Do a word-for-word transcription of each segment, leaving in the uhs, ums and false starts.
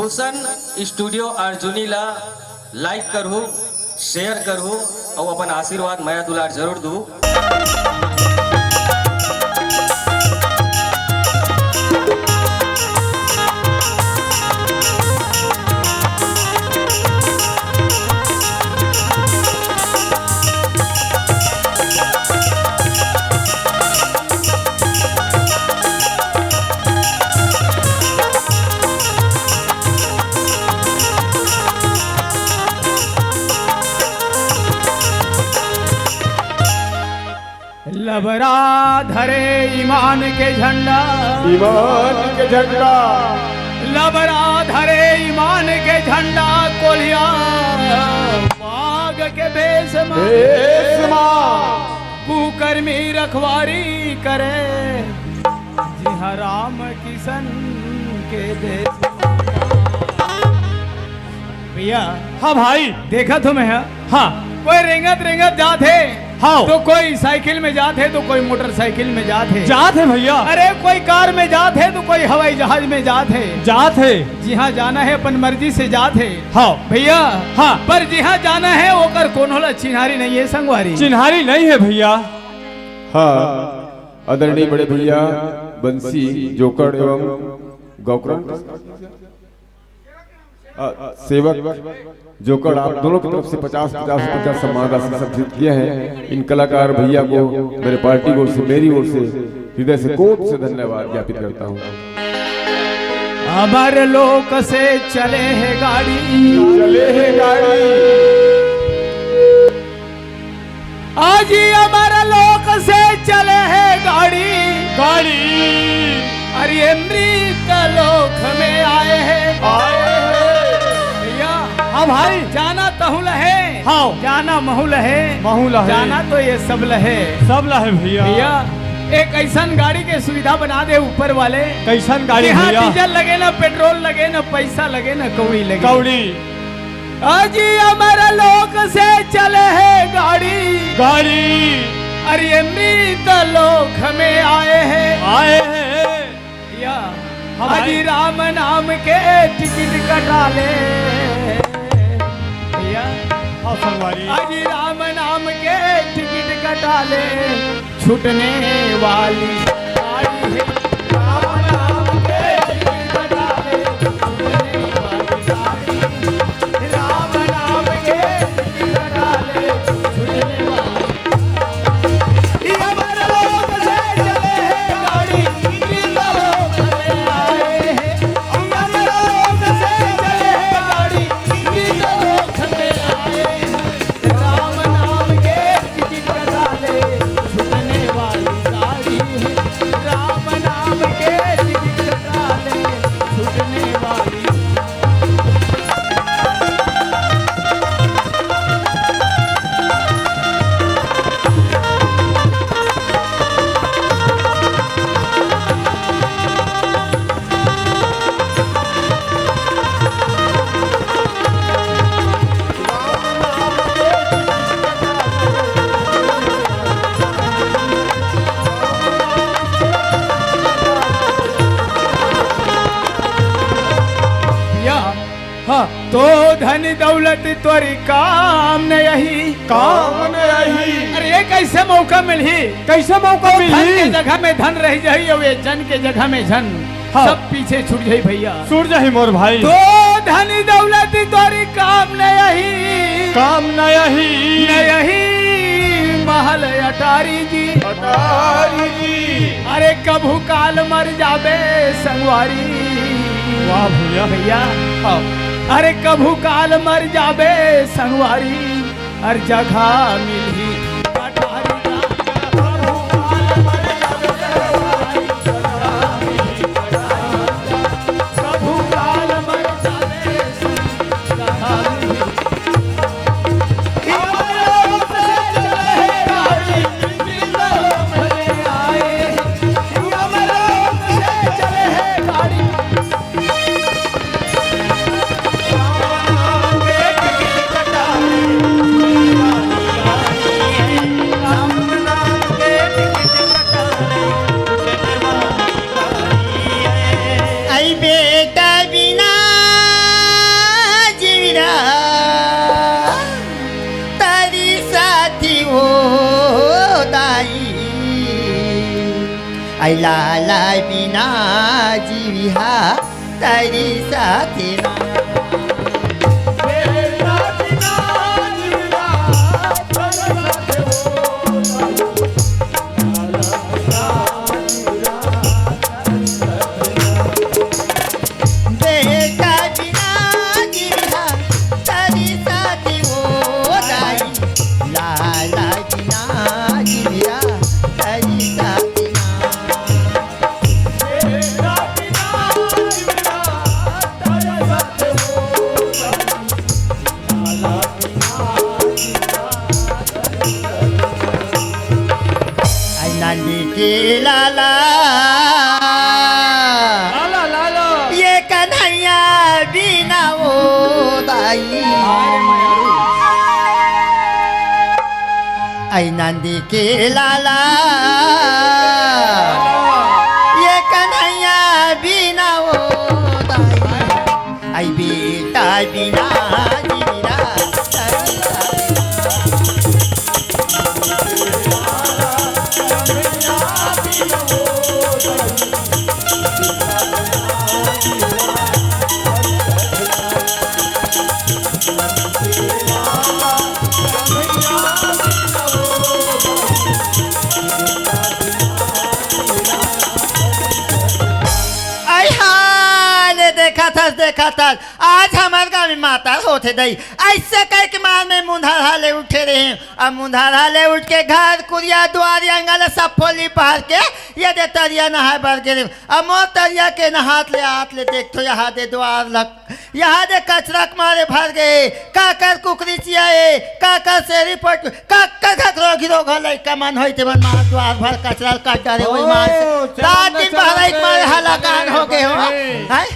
भूषण studio Arjuni ला like करहू, share करहू अउ अपन आशीर्वाद, मया दुलार जरूर दू। लबरा धरे ईमान के झंडा, ईमान के झंडा। लबरा धरे ईमान के झंडा, कोलिया बाघ के भेष मा, भेष मा। कुकर्मी रखवारी करे, जिहाँ राम किशन के देश। भैया, हाँ भाई। देखत हों मैं, हाँ। हाँ। कोई रेंगत रेंगत जात हे, हाँ। तो कोई साइकिल में जात हे, तो कोई मोटरसाइकिल में जात हे। जात हे भैया। अरे, कोई कार में जात हे, तो कोई हवाई जहाज में जात हे। जात हे। जिहाँ जाना हे, अपन मर्जी से जात हे। हाँ। भैया, हाँ। पर जिहाँ जाना हे, ओकर कोनो ला चिन्हारी नहीं हे, संगवारी। चिन्हारी नहीं हे भैया। हाँ, आदरणीय बड़े भैया बंसी जोकड़ एवं गौकरण अ, सेवक जोकड़, आप दोनों की तरफ से पचास पचास रुपये का सम्मान राशि सब जीत किया है। इन कलाकार भैया को मेरे पार्टी की ओर से, मेरी ओर से हृदय से कोट से धन्यवाद ज्ञापित करता हूँ। अमर लोक से चले हे गाड़ी, चले हे गाड़ी। आज ही अमर लोक से चले हे गाड़ी। गाड़ी। अरे मृत लोक में आए हे। आए हे। भैया। हाँ भाई। जाना तहु लहे। हाँ। जाना महु लहे। महु लहे। जाना तो ये सब लहे। सब लहे भैया। भैया, एक ऐसन गाड़ी के सुविधा बना दे ऊपर वाले। कैसन गाड़ी कि हाँ, भैया? डीजल लगे ना, पेट्रोल लगे ना, पैसा लगे ना, कौड़ी लगे। कौड़ी। अजी अमर लोक से चले हे गाड़ी। गाड़ी। अरे मृत लोक में आए हे। आए हे। या। हाँ भाई। अजी राम नाम के टिकट कटा ले। या। हाँ संगवारी। अजी राम नाम के टिकट कटा ले। छूटने वाली गाड़ी है। राम नाम के टिकट कटा ले, छूटने वाली गाड़ी। राम नाम के टिकट कटा ले, छूटने वाली। ये अमर लोक से चले हैं गाड़ी, इंद्रलोक में आए हैं। ये अमर लोक से चले हैं गाड़ी, इंद्रलोक में आए हैं। राम नाम के टिकट कटा ले, छूटने वाली गाड़ी है। राम नाम के टिकट कटा ले, छूटने वाली। या, हाँ। तो धन दौलत तोरी काम न आही। काम न आही। अरे, ये कैसे मौका मिलही? कैसे मौका तो धन मिलही? के जगह में धन रह जाही, अउ ये जन के जगह में जन। हाँ। सब पीछे छूट जाही भैया। छूट जाही मोर भाई। तो धन दौलत तोरी काम न आही। काम न आही। न आही महल अटारी जी। अटारी जी। अरे कभू काल मर जाबे संगवारी। वाह भैया। भैया। हाँ। अरे कभू काल मर जाबे संगवारी। अरे जगह मिलही अटारी जी। लाला बिना जीविहा तरी साथे ना। बेटा बिना जीविहा तरी साथे ओ दाई। लाला बिना जीविहा तरी साथे ना। आई नंदी के लाला, लाला, लाला। ये कन्हैया बिना ओ दाई। आई नंदी के लाला, ये कन्हैया बिना ओ दाई। आई बेटा बिना जीरा। आई हाय, ले देखत हस, देखत हस, आज हमर गाँव में मातर होथे दई। अइसे कहिके मार में मुंधरहा ले उठे रहेंव। अब मुंधरहा ले उठ के घर, कुरिया, दुआरी, अंगन ल सब फोली बहार के ये दे तरिया नहाय बर गे रहेंव। अब मोर तरिया के नहात ले आत ले देखथों, यहाँ दे दुआर लग, यहाँ दे कचरा के मारे भर गे। काकर कुकरी चिया ए, काकर सेरी पट, काकर घकरो घिरो घर लइका मन होई, ते मन मार दुआर भर कचरा ल काट डारे, ओई मार से ओ, चलो रात ना, दिन चलो बहराई के रे, मारे हालाकान हो गे हो। हैं?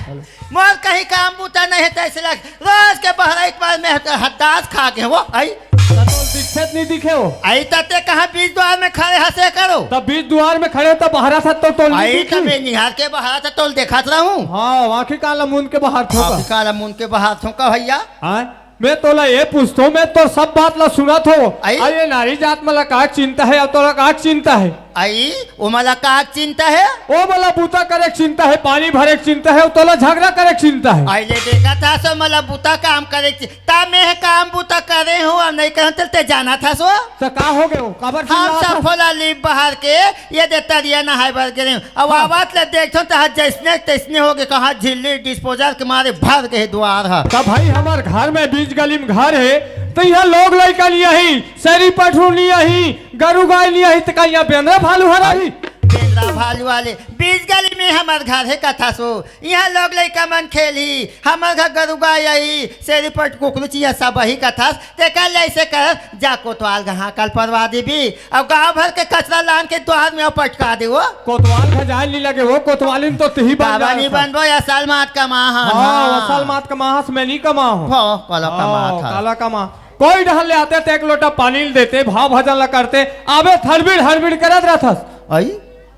मोर कहीं काम बूता नहीं हे, तइसे लग रोज के बहराई के मारे में हद्दास खा गे हो। आई त तोल दिखत नहीं दिखे हो। आई त ते कहाँ बीच दुआर में खड़े हसे करो? त बीच दुआर में खड़े हो त बहरा था तो तोल नहीं आई त दिखी। मैं निहार के बहरा था तोल देखत रहूं। हाँ, आँखी काला मुंद के बाहर थोका। आँखी काला मुंद के बाहर थोका भैया। हाँ, मैं तोला ये पूछथों, मैं तोर सब बात ला सुनत हों। आई? अरे नारी जात मन ला का चिंता हे, अब तोला का चिंता हे? आई, ओ मन ला का चिंता हे? ओ मन ला बूता करे के चिंता हे, पानी भरे के चिंता हे, अउ तोला झगड़ा करे के चिंता हे। आई ले देखत हस, ओ मन ला बूता काम करे के चि-, त मैं ह काम बूता करे हूँ, अउ नहीं करहूँ त ते जानत हस ओ? त का हो गे ओ? काबर हम चिल्लात सब हस? फोला लीप बहार के ये दे तरिया नहाय बर गे रहेंव। अब हाँ। आवत ले देखथों त जइसने तइसने हो गे, कहाँ झिल्ली डिस्पोजल के मारे भर गे हे दुआर ह। त भाई हमर घर में बीच गली में घर हे, त इहाँ लोग लइका नहीं आही, सेरी पठरू नहीं आही, गरू गाय नहीं आही, त का इहाँ बेंदरा भालू हर आही? बेंदरा भालू वाले बीच गली में हमर घर हे कथस ओ, इहाँ लोग लइका मन खेलही, हमर घर गरू गाय आही, सेरी पट कुकरू चिया सब आही कथस, तेकर ले अइसे कर, जा कोतवाल घ हाकल परवा देबे, अउ गांव भर के कचरा लान के दुआर में पटका दे ओ। कोतवाल घ जाय नहीं लगे ओ, कोतवालिन तो तिही बन बाबा जाय नहीं था। बनबो, असल मात कमा हन। हाँ, हाँ। असल मात कमा हस, मैं नहीं कमा हूँ। हो, काला कमा हाँ, था। काला कमा। कोई डहर ले आते त एक लोटा पानी ल देते, भाव भजन ला करते, आबे हड़बिड़ हड़बिड़ करत रहथस। आई?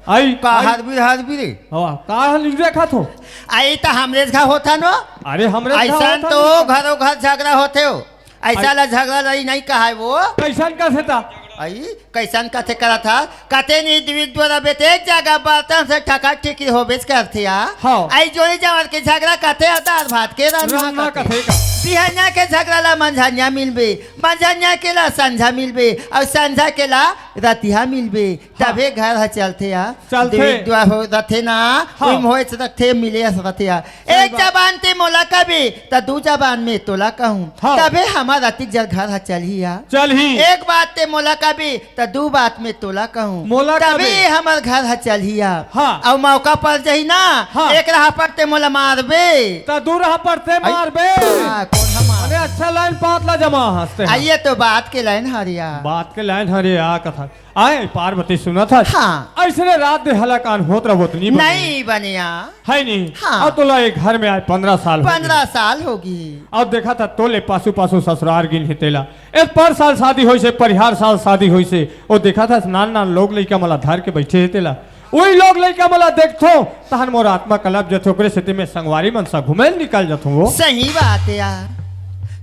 आई, का आई। हड़बिड़ हड़बिड़? हाँ, का हल नहीं देखत हो? आई त हमरे घर होता नो। अरे हमरे घर अइसन होता तो नो। घरों घर झगड़ा होथे हो। अइसा आई। ला झगड़ा लई नहीं कहाय वो। कइसन कथे ता? आई, कइसन कथे करत हा? कथे नहीं द्वि द्वारा बेते एक जगह बर्तन से ठका ठिकी होबेच करथे आ। हाँ। आई जोड़ी जवान के झगड़ा कथे आ दार भात के रंधना रंधना कथे। कथे का? बिहनिया के झगड़ा ला मंझनिया मिलबे, मंझनिया के ला संझा मिलबे, अउ संझा के ला रतिहा मिलबे। हाँ। तभे घर ह चलथे या। चलथे। द्विद्वा हो रथे ना, हाँ। उइम होए से रथे, मिले से रथे या। सही एक बात। जबान ते मोला कबे, त दू जबान में तोला कहूँ। हाँ। तभे हमर अतिक जल घर ह चलही या। चलही। एक बात ते मोला कबे, त दू बात में तोला कहूँ। मोला तभे कबे। हमर घर ह चलही या। हाँ। अउ मौका पर जही ना, हाँ। एक राह पर ते मोला मारबे। त दू राह पर ते आई। मारबे। हाँ, कोन ह मार? अरे अच्छा लाइन पात ला जमा हंसते हैं। आइए तो बात के लाइन हरिया। बात के लाइन हरिया कथा। आए, पार्वती सुनत हस? हाँ। अइसने रात दे हलाकान होत रह ओतनी बने। नहीं बनिया। है नहीं? हाँ। अउ तोला एक घर में आए पंद्रह साल हो गे। पंद्रह साल होगे। अउ देखत हस तोले पासू पासू ससुरार गिन हे तेला। ए पर साल शादी होइसे, परिहार साल शादी होइसे। अउ देखत हस नान नान लोग लइका मन ला धर के बइठे हे तेला। उही लोग लइका मन ला देखथों, तहन मोर आत्मा कलप जथे, ओकरे सेती मैं संगवारी मन सा घूमे ल निकल जथों ओ। सही बात हे यार।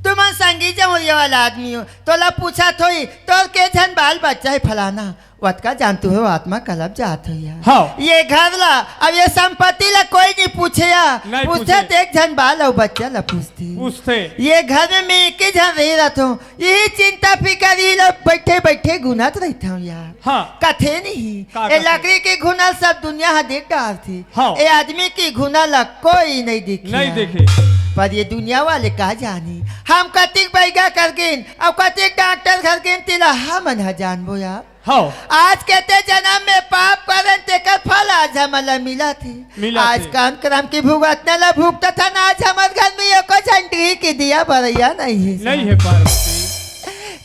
तुमन संगी जमुरिया वाला आदमी हो, तोला पूछत होही, तोर के झन बाल बच्चा हे फलाना, वतका जान तू हो आत्मा कलप जात हो यार। हाँ। ये घर ला, अब ये संपत्ति ला कोई नहीं पूछे या। नहीं पूछे। पूछे तो एक झन बाल अउ बच्चा ला पूछते। पूछते। ये घर में मैं एक ही झन रही रहत हूँ, यही चिंता फिकर ही ला बैठे बैठे गुनत रहता हूँ यार। हाँ। कथे नहीं, का ए कथे? लकड़ी के घुना सब दुनिया ह देख डारथे। हाँ। ए आदमी के घुना ला कोई नहीं देखे। नहीं देखे। पर ये दुनिया वाले का जानी, हम कतिक बैगा कर गेन, अउ कतिक डॉक्टर घर गेन, तेला हमन ह जानबो यार। हाँ। आज के ते जन्म में पाप करन, तेकर फल आज हमन ला मिलत हे। मिलत आज हे। कर्म करम के भुगतना ला भुगतत हन, आज हमर घर में एको झन टीही के दिया बरैया नहीं हे। नहीं हे पार्वती।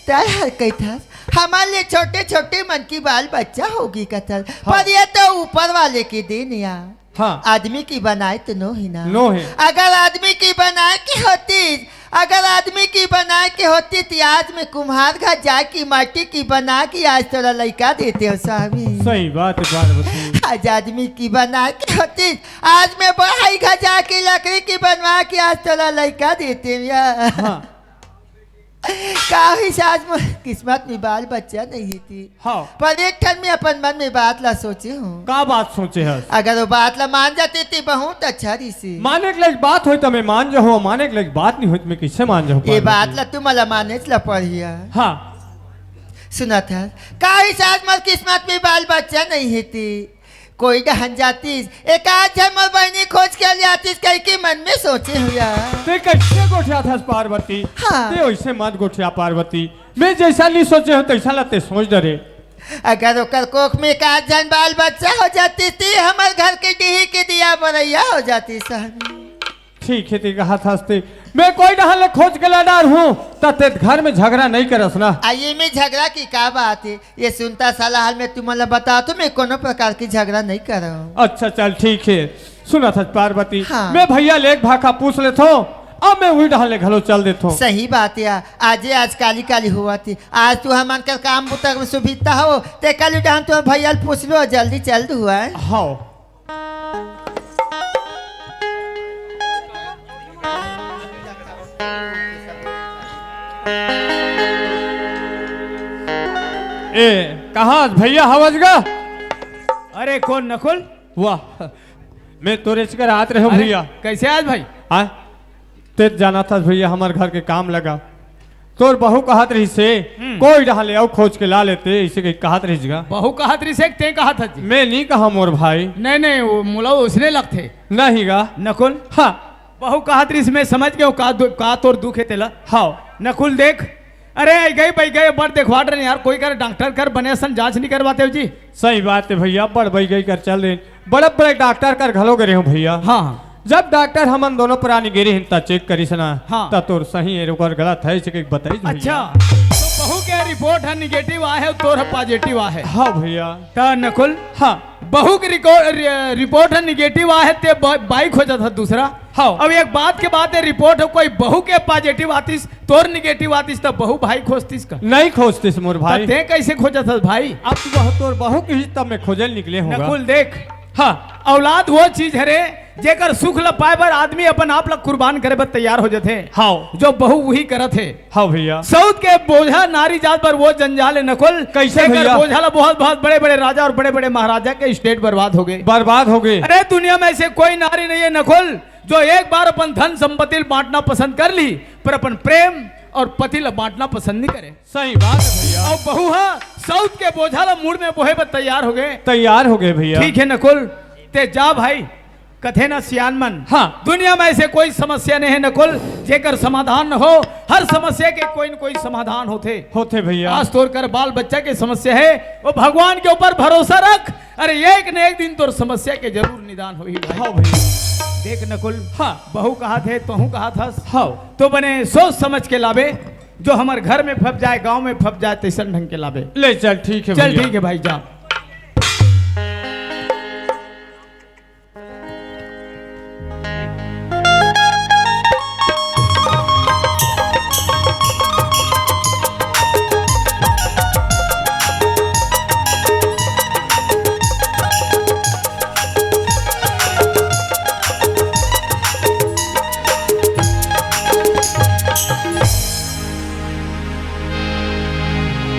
तैं हर कहिथस, हमन ले छोटे-छोटे मन की बाल बच्चा होगे कथस। हाँ। पर ये तो ऊपर वाले के देन या। हाँ। आदमी की बनाए तो नो हे ना। नो हे। अगर आदमी की बनाए के होतिस, अगर आदमी की बनाए के होतिस, तो आज मैं कुम्हार घर जाके माटी की बना के आज तोला लइका देतेंव स्वामी। सही बात हे पार्वती। आज आदमी की बनाए के होतिस, आज मैं बढ़ई घर जाके लकड़ी की बनवा के आज तोला लइका देतेंव या। हाँ। का होइस आज मोर किस्मत में बाल बच्चा नहीं हे ती। हाँ। पर एक ठन में अपन मन में बात ला सोचे हूँ। का बात सोचे हस? अगर वो बात ला मान जाते ते बहुत अच्छा रहिसे। माने के लायक बात होय त मैं मान जाहूँ, माने के लायक बात नहीं होय त मैं कइसे मान जाहूँ ये पार्वती? बात ला तुमला मानेच ला पड़ही। हाँ। सुनत हस, का होइस आज मोर किस्मत में बाल बच्चा नहीं हे ती। कोई डहन जातिस, एक आध झन मोर बहिनी खोज के ले आतिस, कहिके मन में सोचे हूँ यार। ते कइसे गोठियाथस पार्वती? हाँ। ते वइसे मत गोठिया पार्वती। मैं जइसा नहीं सोचे हूँ, तइसा ला ते सोच डरे। अगर ओकर कोख में एक आध झन बाल बच्चा हो जातिस, ते हमर घर के डीही के दिया बरैया हो जातिस स्वामी। ठीक हे, ते कहत हस ते। मैं कोई डहन ले खोज के ला डारहूँ, त ते घर में झगड़ा नहीं करस ना। आ, ये में झगड़ा की का बात हे? ये सुनता सलाह में तुमन ला बताथों, मैं कोनो प्रकार की झगड़ा नहीं करँव। अच्छा, चल ठीक हे। सुनत हस पार्वती, हाँ। मैं भैया ले एक भाखा पूछ लेथों, अब मैं उही डहन ले घलो चल देथों। सही बात हे, आजे आज काली काली होवत हे, आज तू हमन कर काम बुता में सुभिता हो, ते काली डहन तू भैया ले पूछ लो, जल्दी चल दुआ। हाँ। ए, कहाँ भैया हवस गा? अरे कोन नकुल? वाह, मैं तोरेच कर आत रहेंव अरे, भैया। कइसे आज भाई? हाँ, ते जानत हस भैया, हमर घर के काम लगा। तोर बहू कहत रहिसे, हम्म। कोई डहन ले अउ खोज के ला लेते, अइसे कहि कहत रहिस गा। बहू कहत रहिसे कि ते कहत हस जी? मैं नहीं कहा मोर भाई। नहीं, नहीं, वो मोला ओइसने लगथे। नहीं गा। नकुल? हाँ। बहू कहत रहिस, मैं समझ गेंव का दु-, का तोर दुख हे तेला। हाँ। नकुल देख, अरे, अइगई बइगई बड़ देखवात रहेन यार, कोई कर डॉक्टर कर बने असन जाँच नहीं करवाते हो जी। सही बात हे भैया, बड़ बइगई कर चल देन, बड़े बड़े डॉक्टर कर घलो गे रहेंव भैया। हाँ, हाँ। जब डॉक्टर हमन दोनों प्राणी गे रहेन त चेक करिस ना, हाँ। त तोर सही हे, ओकर गलत हे, अइसे कहि बताइस भैया। अच्छा, तो बहू के रिपोर्ट ह निगेटिव आए हे, तोर ह पॉजिटिव आए हे। हाँ भैया। त नकुल, हाँ। बहू के रिको-, रि-, रिपोर्ट ह निगेटिव आए हे, ते ब-, बाई खोजत हस दूसरा। हाँ। अब एक बात के बात हे, रिपोर्ट ह कोई बहू के पॉजिटिव आतिस, तोर निगेटिव आतिस, त बहू भाई खोजतिस का? नहीं खोजतिस मोर भाई। त ते कइसे खोजत हस भाई? अब तू बहू, तोर बहू कहिस तब मैं खोजे ल निकले हँव गा। नकुल देख, हाँ। औलाद वो चीज हरे, जेकर सुख ल पाए बर आदमी अपन आप ल कुर्बान करे बर तैयार हो जाथे। हाँ। जो बहू उही करत हे। हाँ भैया। सऊत के बोझा नारी जात बर वो जंजाल हे नकुल। कइसे जेकर भैया? बोझा ल बहुत, बहुत बड़े-बड़े राजा अउ बड़े-बड़े महाराजा के स्टेट बर्बाद हो गे। बर्बाद हो गे। अरे दुनिया में अइसे कोई नारी नहीं हे नकुल, जो एक बार अपन धन संपत्ति ल बाँटना पसंद कर लिही, पर अपन प्रेम अउ पति ल बाँटना पसंद नहीं करे। सही बात हे भैया। अउ बहू ह सऊत के बोझा ल मूड़ में बोहे बर तैयार हो गे। तैयार हो गे भैया। ठीक हे नकुल, ते जा भाई, कथे ना सियान मन। हाँ। दुनिया में अइसे कोई समस्या नहीं हे नकुल, जेकर समाधान न हो। हर समस्या के कोई न कोई समाधान होथे। होथे भैया। आज तोर कर बाल बच्चा के समस्या हे, वो भगवान के ऊपर भरोसा रख। अरे, एक न एक दिन तोर समस्या के जरूर निदान होही भाई। हाँ भैया। देख नकुल, हाँ। बहू कहत हे, तहूँ कहत हस। हाँ। तो बने सोच समझ के लाबे, जो हमर घर में फँस जाए, गाँव में फँस जाए, तइसन ढंग के लाबे। ले चल, ठीक हे चल, भैया। ठीक हे भाई, जा।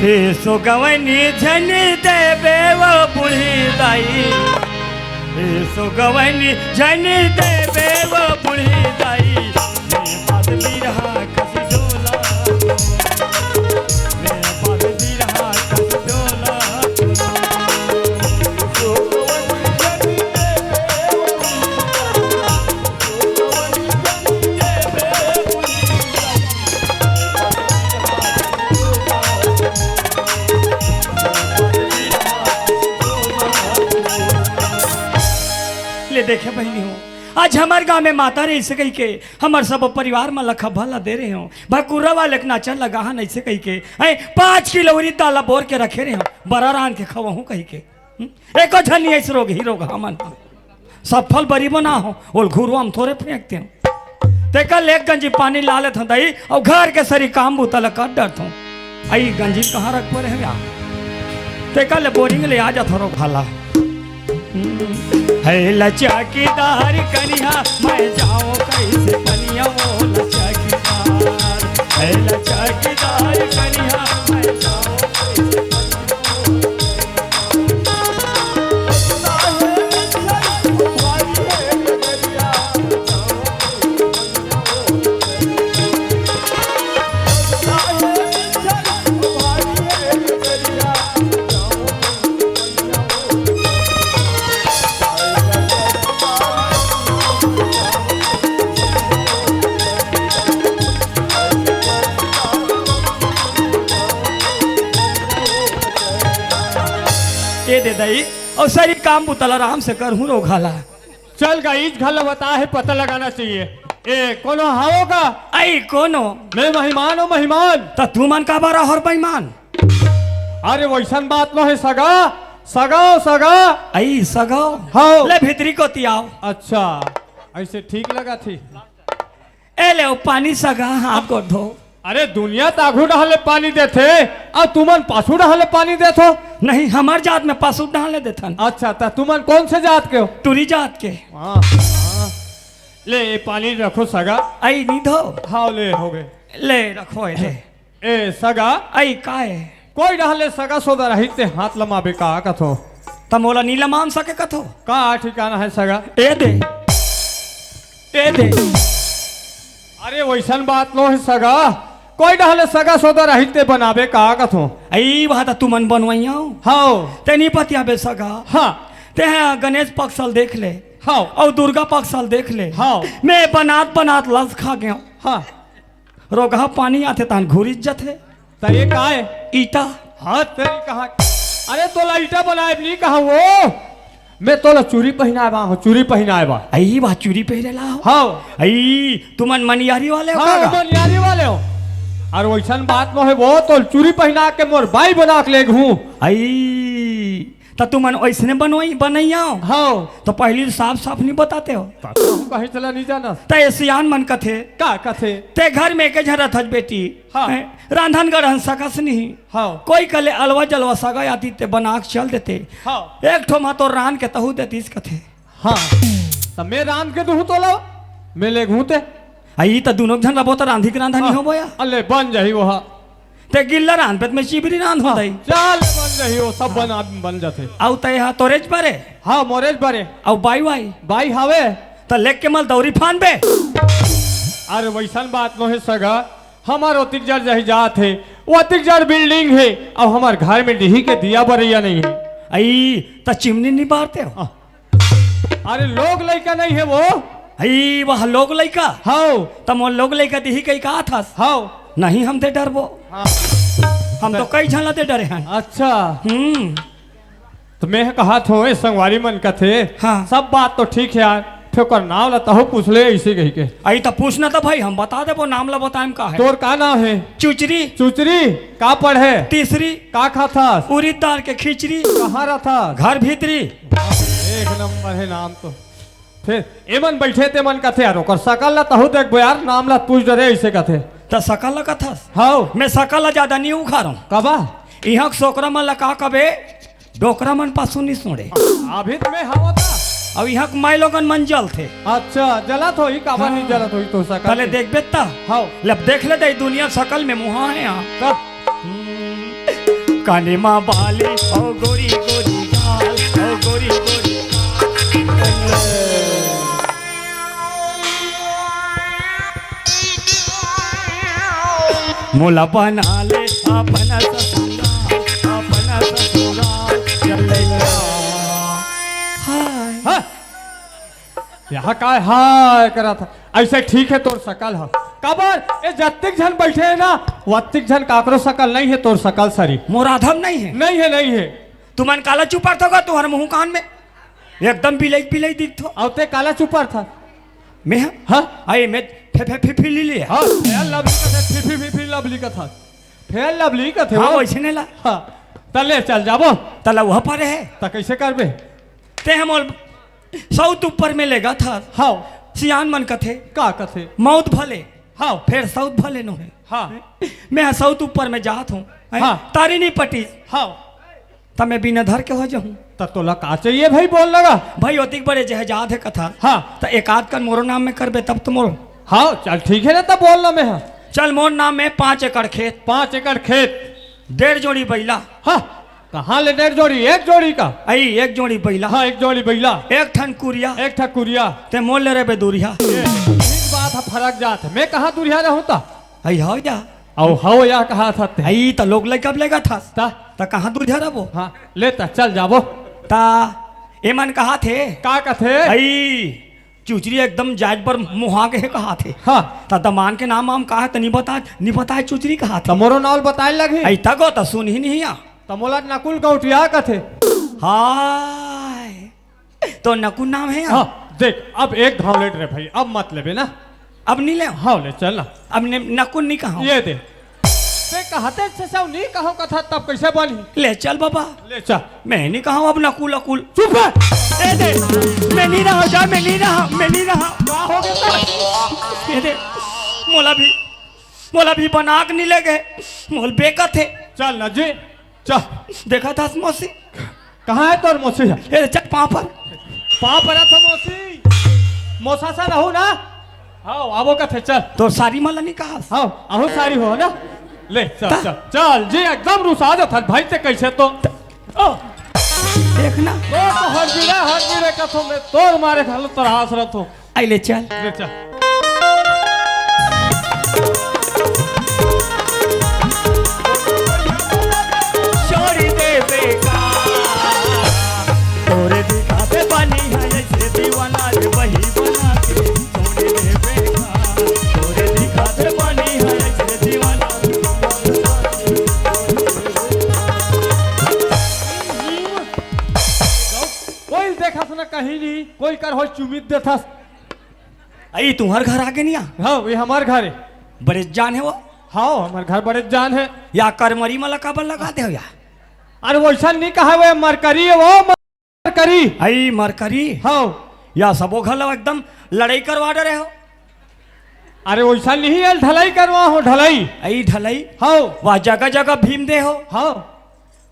ए सोगवनी झन देबे वो बूढ़ी दाई, ए सोगवनी झन देबे वो बूढ़ी दाई, मैं बात बिरहा कस डोला, मैं बात बिरहा कस डोला। ले देखे बहिनी हो, आज हमर गांव में माता रे अइसे कहिके हमर सब परिवार मन ला खभा ला दे रहे हो, भकुर्रा वाले के नाचा लगा हन अइसे कहिके, हैं, पाँच किलो उरिद दाल ला बोर के रखे रहे हो, बरा रांध के खवहूं कहिके। हम्म? एको झन नइ अइस रोगही रोगहा मन। सब फल बरी बना हो, ओल घुरुआ म थोरे फेंकते हो। तेकर ले एक गंजी पानी ला लेथों दाई, अउ घर के सरी काम बूता ल कर डरथों। अई गंजी कहाँ रख परे हे यार? तेकर ले बोरिंग ले आ जाथों रोगहा ला। हम्म। हे लचकीदार कनिहा, मैं जाऊं कैसे पनिया वो लचकीदार। हे लचकीदार कनिहा, मैं जाऊं कैसे पनिया वो ए दे दई, अउ सरी काम बुता ल आराम से करहूं रोगहा ला। चल गा, इस घर ला बता हे, पता लगाना चाहिए। ए, कोनो हावो का? अई, कोनो? मैं मेहमान हूँ, मेहमान। त तुमन काबर हव बेईमान? अरे, वइसन बात नोहे सगा, सगा, सगा। अई, सगा? हव। ले भीतरी कोती आव। अच्छा, अइसे ठीक लगथे। ए ले, ओ पानी सगा, हाथ गोड़ धो। अरे, दुनिया त आघू डहर ले पानी देथे, अउ तुमन पाछू डहर ले पानी देथो। नहीं, हमर जात में पाछू डहर ले देथन। अच्छा, त तुमन कोन से जात के हो? टूरी जात के। हाँ, हाँ। ले, ए पानी रखो सगा। अई, नी धो। हव, ले, होगे। ले, रखो ए दे। ए, सगा। अई, का ए? कोई डहर ले सगा सोदर आही ते हाथ लमाबे का कथो? त मोला नी लमाम सके कथो? का ठिकाना हे सगा? ए दे। ए दे। अरे, वइसन बात नोहे सगा। कोई डहर ले सगा सोदर आही ते बनाबे का कथो? अई, वहाँ त तुमन बनवइया हो। हव। ते नी पतियाबे सगा। हाँ। ते हा गणेश पक्ष ल देख ले। हव। अउ दुर्गा पक्ष ल देख ले। हव। मैं बनात बनात लस खा गेंव। हाँ। रोगहा पानी आथे तहान घुरिच जाथे। त ये का हे? ईटा। हाँ, तेरी कहा। अरे, तोला ईटा बनाए नी कहा वो। मैं तोला चूरी पहिनाए बर हूँ, चूरी पहिनाए बर। अई, वहाँ चूरी पहिरे ला हो? हव। अई, तुमन मनियारी वाले हो हाँ, का? मनियारी वाले हो। अरे, वइसन बात नोहे वो, तोला चूरी पहिना के मोर बाई बना के लेगहूँ। अई, त तुमन ओइसने बनोई, बनइया हो? हव। त पहिली साफ साफ नी बताते हो। त कहूँ कहीं चला नी जाना। त ए सियान मन कथे। का कथे? ते घर में एके झन रथस बेटी। हाँ। हैं? रांधन गढ़न सकस नहीं। हव। कोई कहले अलवा जलवा सगा आतिस ते बना के चल देते। हव। एक ठो मा तो रांध के तहूँ देतिस कथे। हाँ। त मैं रांध के दूहूँ तोला। मैं लेगहूँ ते। अई त दूनों झन रबो त रांधी के रांधा नी हाँ। होबो या? अले बन जाही वो हा। ते गिल्ला रांध पे त मैं चिबरी रांध हो हाँ, दई। चल बन जाही वो, सब बन, बन जाथे। अउ ते हा तोरेच बरे? हाँ, मोरेच बरे। अउ बाई वाई? बाई हावे। त लेग के मल दौरी फान बे। अरे वइसन बात नोहे सगा, हमर ओतिक जड़ जाही जात हे, ओतिक जड़ बिल्डिंग हे, अउ हमर घर में डिही के दिया बरइया नहीं हे। अई, त चिमनी नी बारते हो? हाँ। अरे लोग लइका नहीं हे वो। अई, वह लोग लइका? हव। त मोर लोग लइका दिही कही का थस? हव। नहीं, हम ते डरबो। हाँ। हम तो कई झन ला ते डरे हन। अच्छा। हम्म। त मैं कहत हों, ए संगवारी मन कथे, हाँ। सब बात तो ठीक हे यार, फेर ओकर नाम ला तहूँ पूछ ले, अइसे कहिके। अई त पूछना त भाई, हम बता देबो, नाम ला बताएम का हे। तोर का नाम हे? चुचरी। चुचरी, का पढ़े? तीसरी। का खाथस? उरिद दार के खिचरी। कहाँ रथस? घर भीतरी। एक नंबर हे नाम तो। फेर एमन बइठे तेमन कथे, "यार, ओकर सकल ला तहूँ देखबो यार, नाम ला पूछ डरे," अइसे कथे। त सकल ला कथस? हव। मैं सकल ला जादा नी उखारंव। काबर? इहाँ के सोकरा मन ला का कबे, डोकरा मन पासू नी सोड़े। अभी त मैं हवं त। अउ इहाँ के माईलोगन मन जलथे। अच्छा, जलत होही, काबर नी हाँ। जलत होही तोर सकल? तले देखबे त। हव। ले अब देख ले दे, दुनिया सकल में मुहा हे यहाँ। तब? हम्म। काने मा बाली, ओ गोरी गोरी गाल, ओ गोरी गोरी। मोला बना ले अपना ससुराल, अपना ससुराल चलेगा। हाय। हाँ। यहाँ काय हाय करत ह? ऐसे ठीक है तोर सकल ह। काबर? ए जत्तिक झन बैठे है ना, वत्तिक झन काकरो सकल नहीं है तोर सकल सरी। मोर आधम नहीं है। नहीं है, नहीं है। तुमन काला चुपरथो गा, तुहर मुंह कान में एकदम बिलई बिलई दिखथो। अउ ते काला चुपरथा? मैं ह? हाँ? अई मैं फे फे फे फे ली लिया। हाँ, फेयर लवली कथे, फी फी फी फी लवली कथा। फेयर लवली कथे हाँ, वो। वैसे नहीं ला। हाँ। त ले चल जाबो। त ला वह परे है। त कैसे करबे? ते हम सौत ऊपर में लेगा था। हाँ। सियान मन कथे। का कथे? मौत भले। हाँ। फेर सौत भले नो है। हाँ। मैं सौत ऊपर में जात हूँ। हैं? हाँ। तारी नहीं पटी। हाँ। त मैं बिना धर के हो जाऊँ। त तोला का चाहिए भाई, बोल लगा। भाई, ओतिक बड़े जहाजात है कथा। हाँ। त एक आध कन मोरो नाम में करबे तब तो मोर। हाँ, चल ठीक है ना, तब बोल ना मैं, हाँ। चल, मोर नाम में पाँच एकड़ खेत। पाँच एकड़ खेत। डेढ़ जोड़ी बैला। हाँ। कहाँ ले डेढ़ जोड़ी? एक जोड़ी का? अई, एक जोड़ी बैला। हाँ, एक जोड़ी बैला। एक ठन कुरिया। एक ठन कुरिया। ते मोर ले रे बे दुरिया। ये, ठीक बात है, फरक जात है। मैं कहाँ दुरिया रहूँ ता? अई, हो जा। अउ हो या कहा था ते? अई, त लोग लइका लेगा था। ता? त कहाँ दुरिया रहबो? हाँ, ले ता, चल जाबो। ता, एमन कहा थे? का कथे? अई, चुचरी एकदम जायज बर मुहा के हे कहा थे। हाँ। त दमान के नाम वाम का है त नहीं बता, नहीं बताए चुचरी कहा थे। त मोरो नाव बताए लगी। अई तको त सुन ही नहीं आ। त मोला नकुल गौटिया कथे। हाय। तो नकुल नाम है या? हाँ, देख, अब एक घाव लेट रे भाई, अब मत लेबे ना। अब नहीं ले। हाँ, ले चल ना। अब ने-, नकुल नहीं कहा। ये दे। ते कहते से सब नहीं कहो कथा, तब कैसे बनी? ले चल बाबा। ले चल। मैं नहीं कहा अब नकुल अकुल। चुप है। ए दे, मैं नहीं रहा जा, मैं नहीं रहा, मैं नहीं रहा। का हो गया? ए दे, मोला भी, मोला भी बना के नहीं ले गए, मोल बेकत है। चल ना जी, चल। देखा था मौसी? कहाँ है तोर मौसी? ए दे, चल पाँव पर। पाँव पर तो मौसी। मौसा सा रहू ना? हाँ, आबो कथे, चल। तोर सारी मला नहीं कहा? हाँ, आहू सारी हो ना? ले, चल, ता- चल, चल जी, एकदम रुसा जात हस भाई ते कैसे तो। ओ। देख ना। तो, तो हर बिरे, हर बिरे कथो मैं, तोर मारे खालो तोर हास रथो। आई ले चल। ले चल। छोड़ी दे बेकार, तोरे दिखा दे बनी है ऐसे दीवाना रे वही बना के। कोई देखस ना कहीं नहीं, कोई कर हो चुमित देथस। अई तुम्हर घर आगे नहीं आ? हाँ, ये हमार घर है। बड़े जान है वो? हाँ, हमार घर बड़े जान है। या करमरी में लगा बर लगा दे हो या? अरे वैसा नहीं कहा, वो मरकरी है वो। करी। आई मरकरी। हाँ। या सबो घर ला एकदम लड़ाई करवा डरे हो। अरे वैसा नहीं है, ढलाई करवा हो, ढलाई। आई ढलाई। हाँ। वाह, जगह जगह भीम दे हो। हाँ।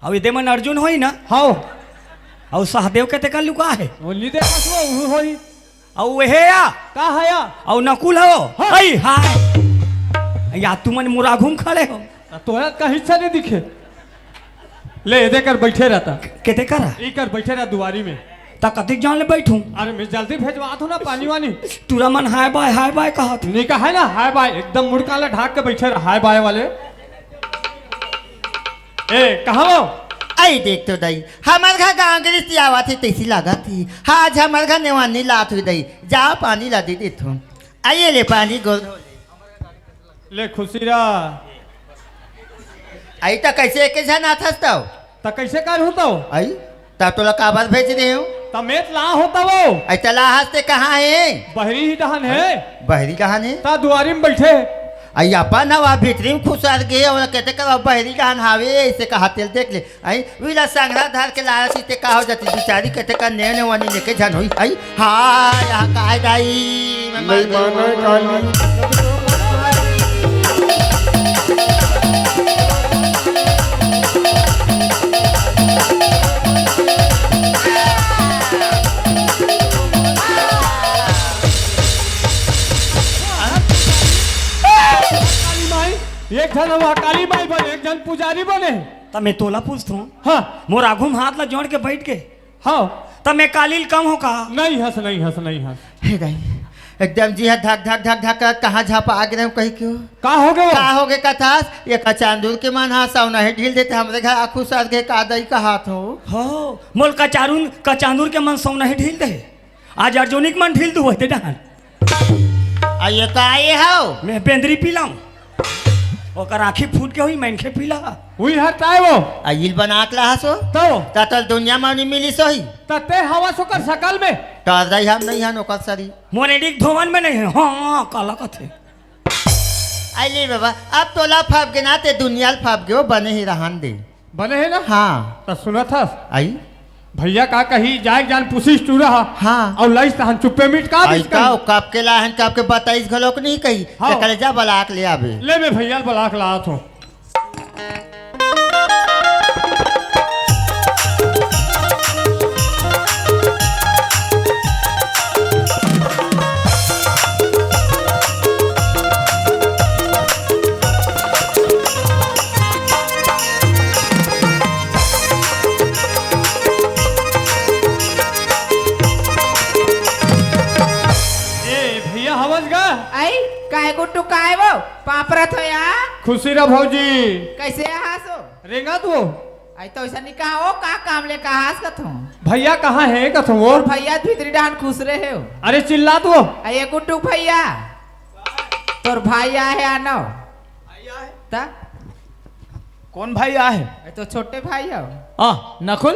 अउ इदे मन अर्जुन होई ना। हाँ। अउ सहदेव के तेकर लुका है। वो नहीं देखा तो वो होई। अउ वहे या। का है या? अउ नकुल हो। हाँ। आई हाय। या तुमन मुरा घूम खड़े हो। आ, तोरा कहीं से नहीं दिखे। ले, एदे कर बैठे रहता। केते कर? ई कर बैठे रह दुआरी में। त कतिक जान ले बैठूं? अरे, मैं जल्दी भेजवा दो ना पानी वानी। टूरा मन हाय बाय, हाय बाय कहत। नहीं कहा है ना, हाय बाय, एकदम मुड़का ला ढाक के बैठे रह, हाय बाय वाले। ए, कहाँ हो? आई देख तो दाई, हमार घर गाँव गृहस्थी आवत ही, तैसी लागत ही। हाँ, आज हमार घर नेवानी लात हुई दाई, जा पानी ला दे दे तू। आइए ले पानी गोल। ले खुशी रह। आई त कैसे एके झन आथस तव? त कैसे कर हो तव? आई त तोला काबर भेज दे हूँ? त मेत ला हो तव। आई त ला हस ते कहाँ है? बहरी ही डहन है। बहरी कहाँ है? त दुआरी में बैठे। आई अपन हवा भीतरी में खुसर गे, ओला कहते कर बहरी डहन हावे, ऐसे कहा तेल देख ले। आई, विला संगरा धर के लालची ते का हो जाती बिचारी के ते का नेने वानी लेके झन होई। आई, हाय, हाय, काय दाई, मैं मर नहीं मानो गई। काली। काली माई, एक झन हवा काली माई बने, एक झन पुजारी बने। त मैं तोला पूछथों। हाँ। मोर आघू म हाथ ला जोड़ के बइठ गे। हाँ। त मैं काली ले कम हों का? नइ हस, नइ हस, नइ हस। हे दाई, एकदम जी ह धक धक धक धक करत कहाँ झपा गे रेहेंव कहिके। का होगे? का होगे कथस? ये कचांदूर के मन ह सउनही ढील देथे, हमरे घर आखू सर गे का दई कहाथों। हो, मोला कचारून, कचांदूर के मन सउनही ढील दे। आज अर्जुनी के मन ढील दुहय ते डहन। अ ये का ये हव? मैं बेंदरी पीला हूँ। ओकर आँखी फूट गे होही, मनखे पीला। उही हर ताय वो। अ इल बना के लाहस वो। तो? त तोला दुनिया म नइ मिलिस होही। त ते हवस ओकर सकल में। त दई हम नइ हन ओकर सरी। मोर एड़ी के धोवन में नइ हे। हाँ, काला कथे। अइ ले बाबा, अब तोला फब गे ना, ते दुनिया ल फब गे, वो बने ही रहन दे। बने हे ना? हाँ। त सुनत हस? अइ? भइया का कही, जाय के जान पूछिस टूरा ह। हाँ। अउ लइस तहन चुप्पे मिट का अइ दिस का, कही। ओ कब के लाहन, कब के बताइस घलोक नइ कही। हाँ। त कले जा बला के ले आबे। ले मैं भइया ल बला के लात हों। ए, भइया हवस गा? अइ, काय गुड्डू काय वो? पापरत हो या? खुशी रह भौजी। कइसे आहासो? रेंगत वो। अइ तो अइसन नइ कहा वो, का काम ले कहास कथों? भइया कहाँ हे कथों वो? भइया भीतरी डहन खुसरे हे वो। अरे चिल्लात वो। अइ ये गुड्डू भइया। तोर भाई आय हे आनो। त? कोन भाई आय हे? अइ तो छोटे भाई हो। आ, नकुल?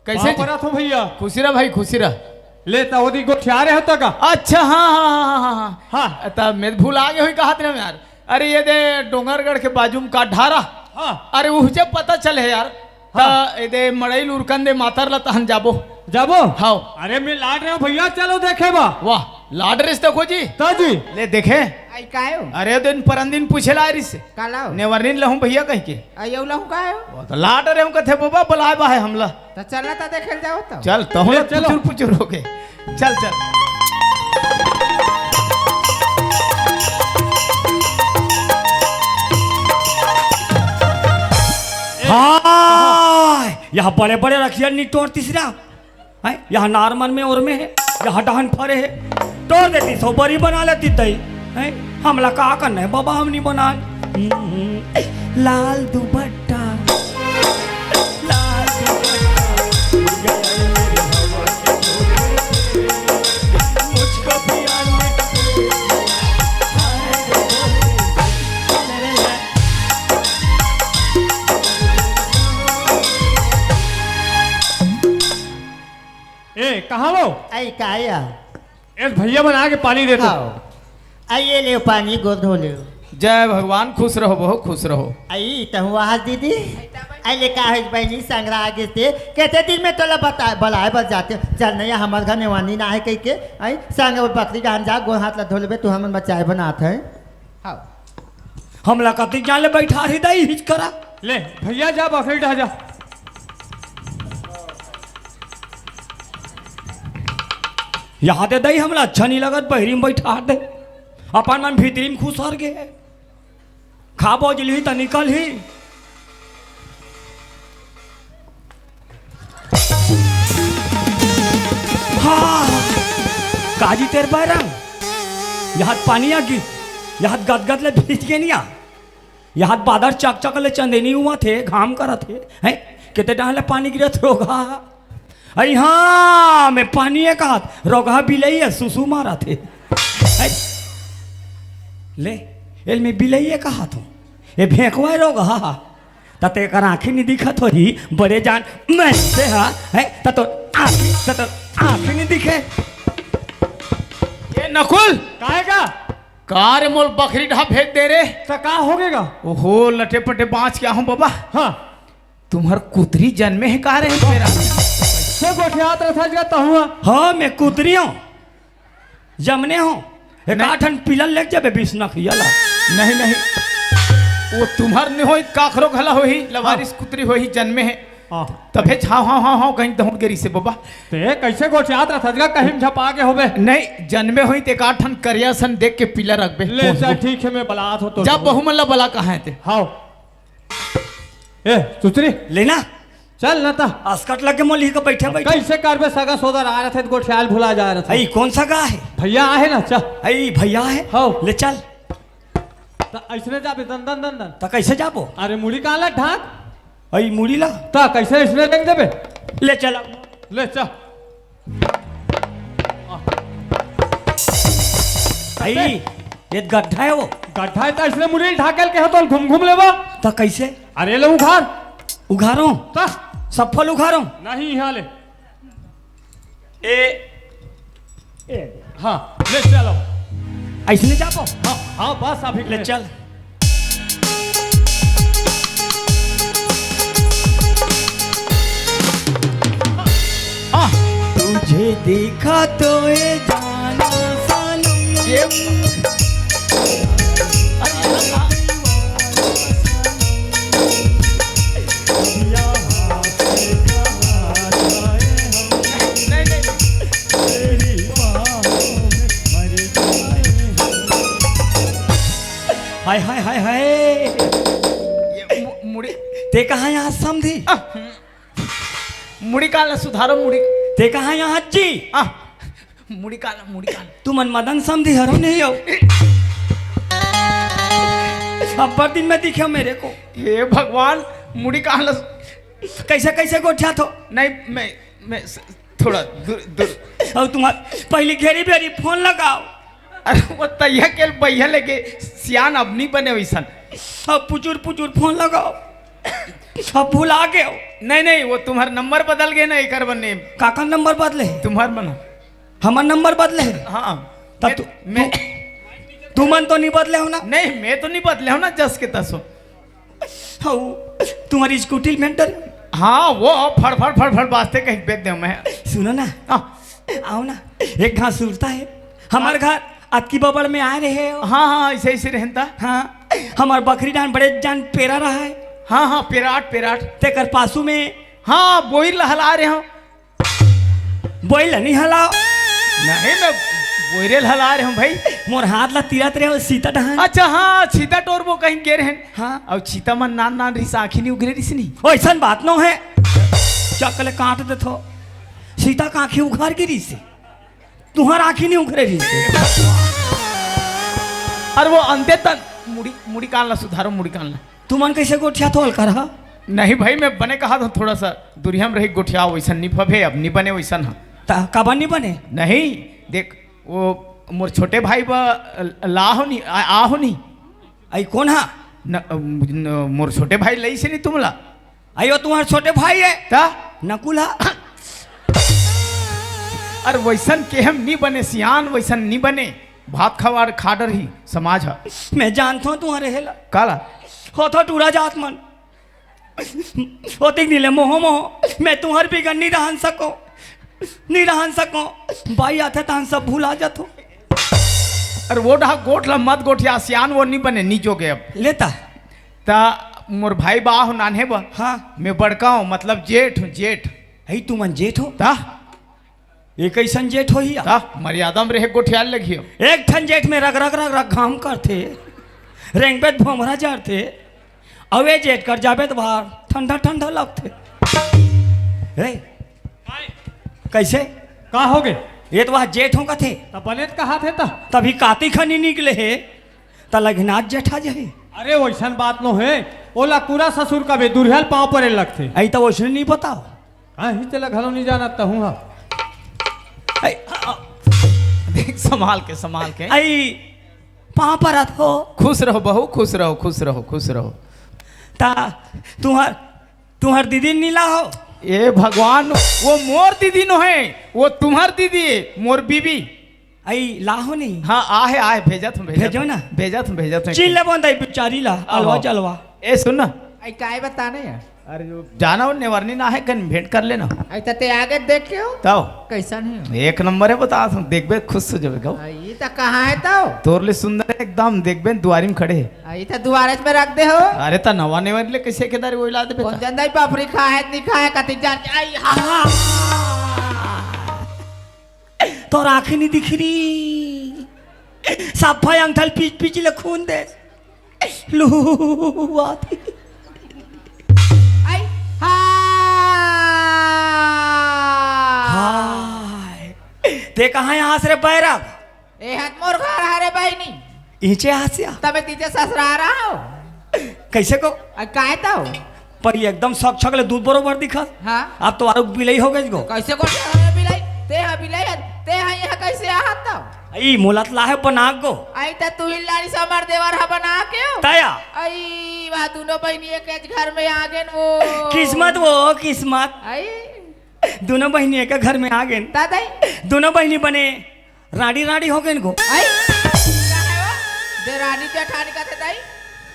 कइसे जी? परत हों भइया? खुशी रह भाई, खुशी रह। ले, त ओदी गोठियारे हो त का? अच्छा, हाँ, हाँ। हाँ। त मैं भुला गे होही कहत रहेंव यार। अरे ये दे डोंगरगढ़ के बाजू म का ढारा? हाँ। अरे उहचे पता चले हे यार। हाँ। त ए दे मड़ई ल उरकन दे मातर ला तहन जाबो। जाबो? हाँ। अरे मैं लाड रहेंव भइया, चलो देखे बा। वाह, लाड रेहेस देखो जी। त जी। ले देखे। अइ काय हो? अरे दिन परन दिन पूछे ला आय रिहिस। का लाव? नेवरनी लहूँ भइया कहिके। अइ अउ लहूँ का हो? वो त लाड रहेंव कथे बबा, बलाय बर हे हमला। त चल ना, त देखे ल जाओ त। चल, तहूँ ले, ला चलो। पुचुर पुचुर होके। चल, चल। हाँ, यहाँ बड़े-बड़े रखिया निटोर तीसरा। हैं? यहाँ नार मन में ओर में हे, यहाँ डहन फरे हे। टोर देतिस, बरी बना लेतिस तई। हैं? हमला का करना हे बबा, हम नइ बनान। हम्म, लाल दुपट्टा, लाल दुपट्टा। ए, कहाँ वो? अइ, का या? ए, भइया मन आगे पानी दे तो। हाँ। अइ ये ले पानी, गोड़ धो ले। जय भगवान, खुश रहो बहू, खुश रहो। अइ, तहूँ आहास दीदी? अइ ले का हे बहिनी, संगरा आगे से। कते दिन में तोला बता-, बलाय बर जातेंव। चल नइ, हमर घर नेवरनी ना हे कहिके। अइ, संग बखरी डहन जा, गोड़ हाथ ला धो लेबे, तू हमन बर चाय बनात हे। हाँ। हमला कतिक जान ले बइठारही दई, हिच करा। ले, भइया जा, बखरी डहन जा। यहाँ दे दई, हमला अच्छा नइ लगत, बहिरी म बइठार दे। अपन मन भीतरी म खुसर गे। खा बोजली त निकलही। हाँ, काजी तेर बैरंग, यहाँ पानी आ गिस, यहाँ गदगद ले भीज गे निया, यहाँ बादर चकचक ले चंदेनी हुआ थे, घाम करत हे, हैं? केते डहन ले पानी गिरत रोगहा। अइ हाँ, मैं पानी ए कहत, रोगहा बिलई हे, सुसु मारत हे। हैं? ले, एल मैं बिलई ए कहत हों, ए भेंकवा रोगहा। त तेकर आँखी नइ दिखत होही, बड़े जान मनसे ह, हैं? त तोर आँखी, त तोर आँखी नइ दिखे। ए नकुल! काय का? का रे मोला बखरी डहा भेज दे रे? त का होगे गा? ओहो, लटे पटे बाँच के आहूँ बबा। हाँ। तुम्हर कुतरी जनमे हे का रे मेरा? से गोठियात रथस गा तहूँ? हाँ, मैं कुतरी हों। जमने हों। एक नहीं। आठन पिलन लेग जाबे बिसनखिया ला। नहीं, नहीं। वो तुम्हर नइ होही, काखरो घला होही, लवारिस हाँ। कुतरी होही, जनमे हे। हाँ। तभे छाव, हाँ, हाँ, हाँ, कहीं दहुड़ गे रिहिसे बबा। ते कइसे गोठियात रथस गा, कहीं झपा गे होबे? नहीं, जनमे होही ते एक आठन करिया सन देख के पिला रखबे। ले, पोंछबो। चल, ठीक हे, मैं बलात हों तो। जा, बहू मन ला बला, कहाँ हे ते? हाँ। ए, सुचरी, लेना। चल ना ता। आसकट लग के मोली का बैठे अब बैठे। कैसे करबे, सगा सोदर आ रहे थे, गोठियाल भुला जा रहे थे। अई, कौन सगा है? भैया आहे ना, चल। अई, भैया है? हाँ। ले चल। त ऐसने जाबे, दन, दन, दन, दन। त कैसे जाबो? अरे, मुड़ी काला ढाक। अई, मुड़ी ला। त कैसे ऐसने रेंग देबे? ले चल अब। ले चल। अई, ये गड्ढा है वो। गड्ढा है त ऐसने मुड़ी ढाकेल के हो तो घूम घूम लेबो। त कैसे? अरे, ले उघार। उघारो? त? सब फल उघारो? नहीं, यहाँ ले। ए, ए, हाँ, ले चलो। ऐसने जाबो? हाँ, हाँ, बस अभी ले चल। हाँ। तुझे देखा तो ये जाना सनम। ये हाय, हाय, हाय, हाय। ये मु-, मुड़ी। ते कहाँ यहाँ समधी? आ, मुड़ी काल न सुधारो, मुड़ी। ते कहाँ यहाँ जी? आ, मुड़ी काल, मुड़ी काल। तुमन मदन समधी हरो नहीं हो? अब्बड़ दिन में दिखे मेरे को। हे भगवान, मुड़ी काल। कैसे, कैसे गोठियाथो? नहीं, मैं, मैं स-, थोड़ा दूर, दूर। अउ तुम्हार पहली घेरी बेरी फोन लगाओ। अरे वो तैया के भैया लेके सियान अब नहीं बने वैसन। अब पुचुर पुचुर फोन लगाओ। अब भुला गए हो। नहीं, नहीं, वो तुम्हार नंबर बदल गए ना, एकर बने। काका नंबर बदले है? तुम्हार बना। हमार नंबर बदले है? हाँ। तब मैं, तू, मैं तू, तुमन तो नहीं बदले हो ना? नहीं, मैं तो नहीं बदले हो ना, जस के तसो। हऊ, तुम्हारी स्कूटी मेंटल। हाँ, वो फड़ फड़ फड़ फड़ बाजथे, कहीं बेच देव मैं। सुनो ना। हाँ। आओ ना, एक घास सुरता है। हमार घर अतकी बबड़ में आए रहे हो। हाँ, हाँ, ऐसे, ऐसे रहता। हाँ, हमार बकरी डान बड़े जान पेरा रहा है। हाँ, हाँ, पेराट, पेराट। तेकर पासू में। हाँ, बोइर लहला रहे हो। बोइर ल नहीं हलाओ। नहीं, मैं बोइरे ल हला रहे हूँ भाई। मोर हाथ ला तिरत रहे हो, सीता डहान। अच्छा, हाँ, चीता टोरबो कहीं गे रहे हैं। हाँ। अउ चीता मन नान नान रहिस, आँखी नहीं उघरे रहिस नहीं। ओइसन बात नो है। चक ले काट देथो। सीता का आँखी उघर गे रहिस। तुहार आँखी नहीं उघरे रहिस। अरे वो अंते तन मुड़ी, मुड़ी कान ला सुधारो, मुड़ी कान ला। तुमन कैसे गोठियाथो अलकर हा? नहीं भाई, मैं बने कहा था थोड़ा सा दुरिहा में रही गोठियाओ, वैसन नहीं फबे, अब नहीं बने वैसन हा। ता काबर नहीं बने? नहीं, देख, वो मोर छोटे भाई बा, लाहो नहीं, आ, आहो नहीं। आई कौन हा? न, न, मोर छोटे भाई लई से नहीं तुमला। आई वो तुम्हार छोटे भाई है? ता? नकुल हा। अरे वैसन के हम नहीं बने सियान, वैसन नहीं बने। भात खवाड़ खा डरही समाज हा। मैं जानथो तुम्हारे हेला। काला? हो तो टूरा जात मन। ओतिक नीले मोहो मोहो, मैं तुहर बिगर नी रहन सको, नी रहन सको। बाई आथे तहन सब भुला जाथो। अरे वो डहा गोठ ला मत गोठिया, सियान वो नी बने, नी जोगे अब। लेता। ता मोर भाई बा हो नान्हे बा। हाँ। मैं बड़का हूँ, मतलब जेठ हूँ, जेठ। हई तुमन जेठ हो? ता? ये कैसन जेठ होही? ता मर्यादा में रहे गोठियाल लगियो। एक ठन जेठ में रग रग रग रग घाम करथे, रेंगबे त भोंभरा जरथे। अउ ए जेठ कर जाबे त बाहर ठंडा ठंडा लगथे। ए, कैसे? का होगे? ये तो वह जेठ हो कथे। त बने त कहा थे त। तभी कातिक हनी निकले हे, त लघिनाथ जेठा जही। अरे वैसन बात नो हे, ओला कुरा ससुर कबे दुरिहल पाँव परे लगथे। अई त वैसने नी बताओ। हाँ, ही चला घलो नहीं जाना तहूँ हा। आई, आ, आ, देख, संभाल के, संभाल के। आई, पाँव परत हो। खुश रहो बहू, खुश रहो, खुश रहो, खुश रहो। ता, तुहर, तुहर दीदी नी लाहो। ए भगवान, वो मोर दीदी नो है, वो तुम्हर दीदी है, मोर बीबी। आई, लाहो नहीं। हाँ, आहे, आहे, भेजत हूँ, भेजत भेजो हूँ। ना। भेजत हूँ, भेजत हूँ। चिल्ला बंद आई बिचारी ला, आहो। अलवा जलवा। ए, सुन ना। आई, काय बताने यार? अरे जो जाना हो नेवरनी ना है, कन भेंट कर लेना। आई त ते आगे देख के हो? तब। कैसन है? एक नंबर है, बता तुम देखबे खुश हो जाबे गो। आई त कहाँ है तब? तोर ले सुंदर है एकदम, देखबे दुआरी में खड़े है। आई त दुआरे में रख दे हो। अरे त नवा नेवर ले कैसे केदार वो ला देबे कौन त? जानता है पापड़ी खा है, नहीं खा है, कति जान के, आई, हा, हा। तोर आँखी नहीं दिख रही। साफा अंगठल पीच पीच ले खून दे। लू आती। ते कहाँ यहाँ से रे बैराग? ए हत मोर घर हरे बहिनी। इचे आसिया। तबे तीजे ससुरारा हो। कैसे को? अ, काय तो? पर ये एकदम सक छक ले दूध बरोबर दिखा। हाँ। अब तो आरुक बिलई हो गई गो। कैसे को हरे बिलई? ते हा बिलई हत, ते हा यहाँ कैसे आहत तो? ई मोलत लाहे बनाक गो। आई त तू ही लानी समर देवर हा बना के हो। तया। आई, वह दोनों बहिनी एक एक घर में आ गेन वो। किस्मत वो, किस्मत। आई। दोनों बहिनी एक घर में आ गेन। ता दाई। दोनों बहिनी बने राड़ी राड़ी हो गेन गो। आई। का है वो? देरानी जेठानी कथे दाई?